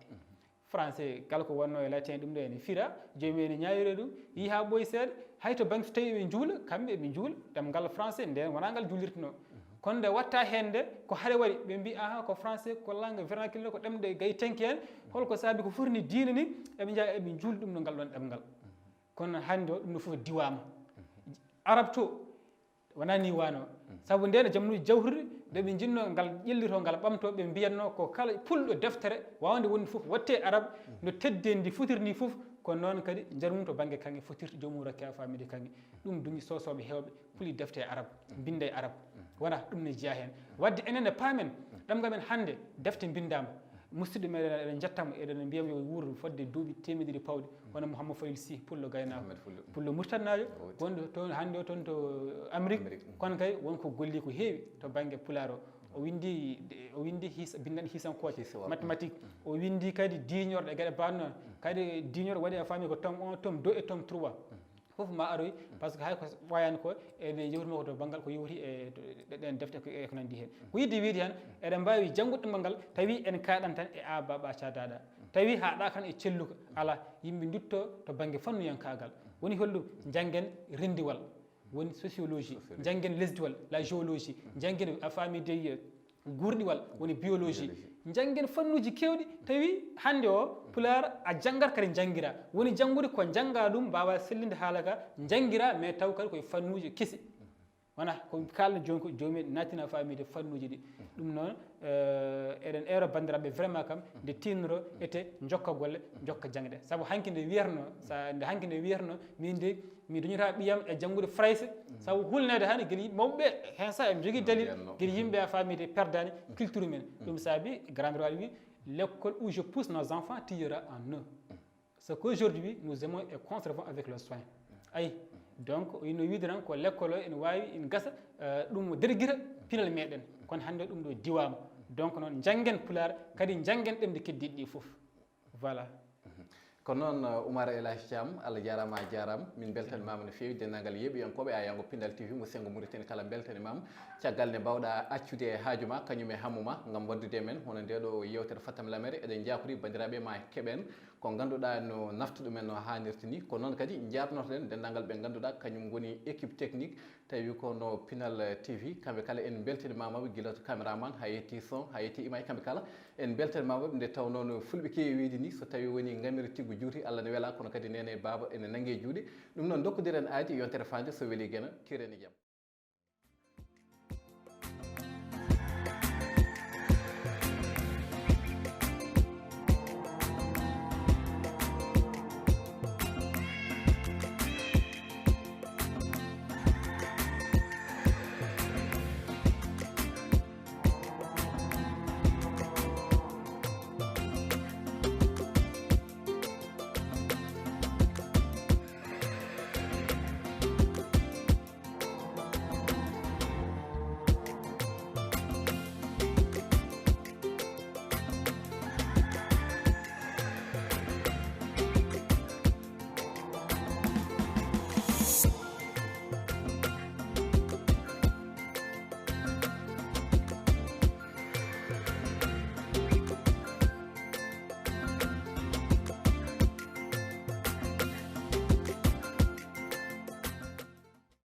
Français, kala ko wonno e latin ɗum ɗo ene fira, joomum en ene ñaawira ɗum, yi haa ɓooyi seeɗa, hay to bannge so tawi ɓe njuula, kamɓe ɓe njuula, ɗemngal français nden wonaa ngal juulirtino. Kono nde watta heen nde, ko hare waɗi, ɓe mbi, "Aha, ko français, ko langue vernaculaire, ko ɗemɗe gay tenke en, holko saabi ko foti ni diine ni, eɓe njaha eɓe njuula ɗum no ngal ɗon ɗemngal." Kono hannde o, ɗum ɗo fof diwaama. Arab to, wonaa ni wano. Sabu ndeen e jamanuuji jawtuɗi, nde ɓe njinnoo ngal ƴellitoo, ngal ɓamtoo, ɓe mbiyatnoo ko kala pulɗo deftere waawde wonde fof, watte Arab, no teddeendi fotiri ni fof, ko noon kadi njarum to bannge kaŋŋe fotirta, joomum rokke a faamide kaŋŋe. Ɗum duñi soosooɓe heewɓe puli defte e Arab, mbinnda e Arab. Wona ɗum ne jeyaa heen. Waɗde enen e paamen, ɗemngal men hannde, defte mbinndaama. Musidɗo meɗen, eɗen njettamo, eɗen mbiyamo yo wuur fodde duuɓi teemedere pawɗi, wona Mouhammad Falil Sy, pullo gaynaako. Mouhammad Falil. Pullo murtannaajo, wonɗo toon hannde o toon to Amérique. Amérique. Kono kay won ko golli ko heewi to bannge Pulaar o. O winndi, o winndi his-, binndanɗe hiisankooje, mathématique. O winndi kadi diiñorɗe geɗe mbaɗ noon. Kadi diiñorɗe waɗi a faami ko tome un, tome deux et tome trois. Fof ma aroy, par ce que hay ko wayani ko, ene yewtuma ko to banngal ko yowti e to, ɗe-, ɗen defte ko, e ko nanndi heen. Ko yiɗde wiide tan, eɗen mbaawi janngude ɗemngal ngal, tawi en kaaɗan tan e a, ba, ɓa, ca, da, ɗa. Tawi haaɗa kan e celluka, alaa, yimɓe ndutto to bannge fannuyankaagal. Woni holɗum? Njanngen renndiwal, woni sociologie, njanngen lesdiwal, la géologie, njanngen a faami de, guurɗiwal, woni biologie. Biologie. Njanngen fannuuji keewɗi, tawi hannde o Pulaar a janngat kadi njanngira. Woni janngude ko njannga ɗum, mbaawa sellinde haala ka, njanngira, mais taw kadi koye fannuuji kesi. Wona ko kalno joni ko jomi natina famide fannuji ɗi. Ɗum noon, eh, eɗen eero bandiraɓe vraiment kam nde tinnoro ete jokka golle, jokka jangde. Sabu hanki nde wiyatno, sa nde hanki nde wiyatno, min de mi duñata ɓiyam e janngude frayse, sabu hulnede hani gila yimɓe mawɓe ɓe, hen sa eɓe jogui dalil, gila yimɓe a famide perdani culture men. Ɗum saabi grand roi wi, l'école où je pousse nos enfants tuera en eux ce qu'aujourd'hui nous aimons et conservons avec le soin. Ayi, donc ino wiide tan ko l'école o ene wawi ene gasa, eh, ɗum derguita pinal meɗen, kono hande ɗum ɗo diwama. Donc noon janggen pulaar, kadi janggen ɗemɗe keddiɗe ɗi foof. Voilà. Ko noon, Oumar El Hadj Thiam, Allah jarama, a jarama. Min beltanimama no fewi, dendagal yeeɓiyankoɓe Ayango Pindal T V mo Sengo Mauritanie kala beltanimama. Caggal nde mbawɗa accude haaju ma kañum e hammu ma gam waddude e men hono nde ɗo yewtere Fatam Lamere, eɗen jakori bandiraɓe ma keɓen ko ganduɗa no nafta ɗumen no hanirta ni. Ko noon kadi jarnotoɗen dendagal ɓe ganduɗa kañum goni équipe technique, tawi ko no Pinal T V, kamɓe kala en beltanimamaɓe, gila to caméraman, ha yetti son, ha yetti image, kamɓe kala en beltanimamaɓe. Nde tawno no fulɓe kewi wiyde ni, so tawi woni ngamiri tiggo juuti, Allah ne wela, kono kadi nene e baaba ene nangge juuɗe. Ɗum noon dokkodiren aadi, yontere fande, so weli gena, kiren e jaam.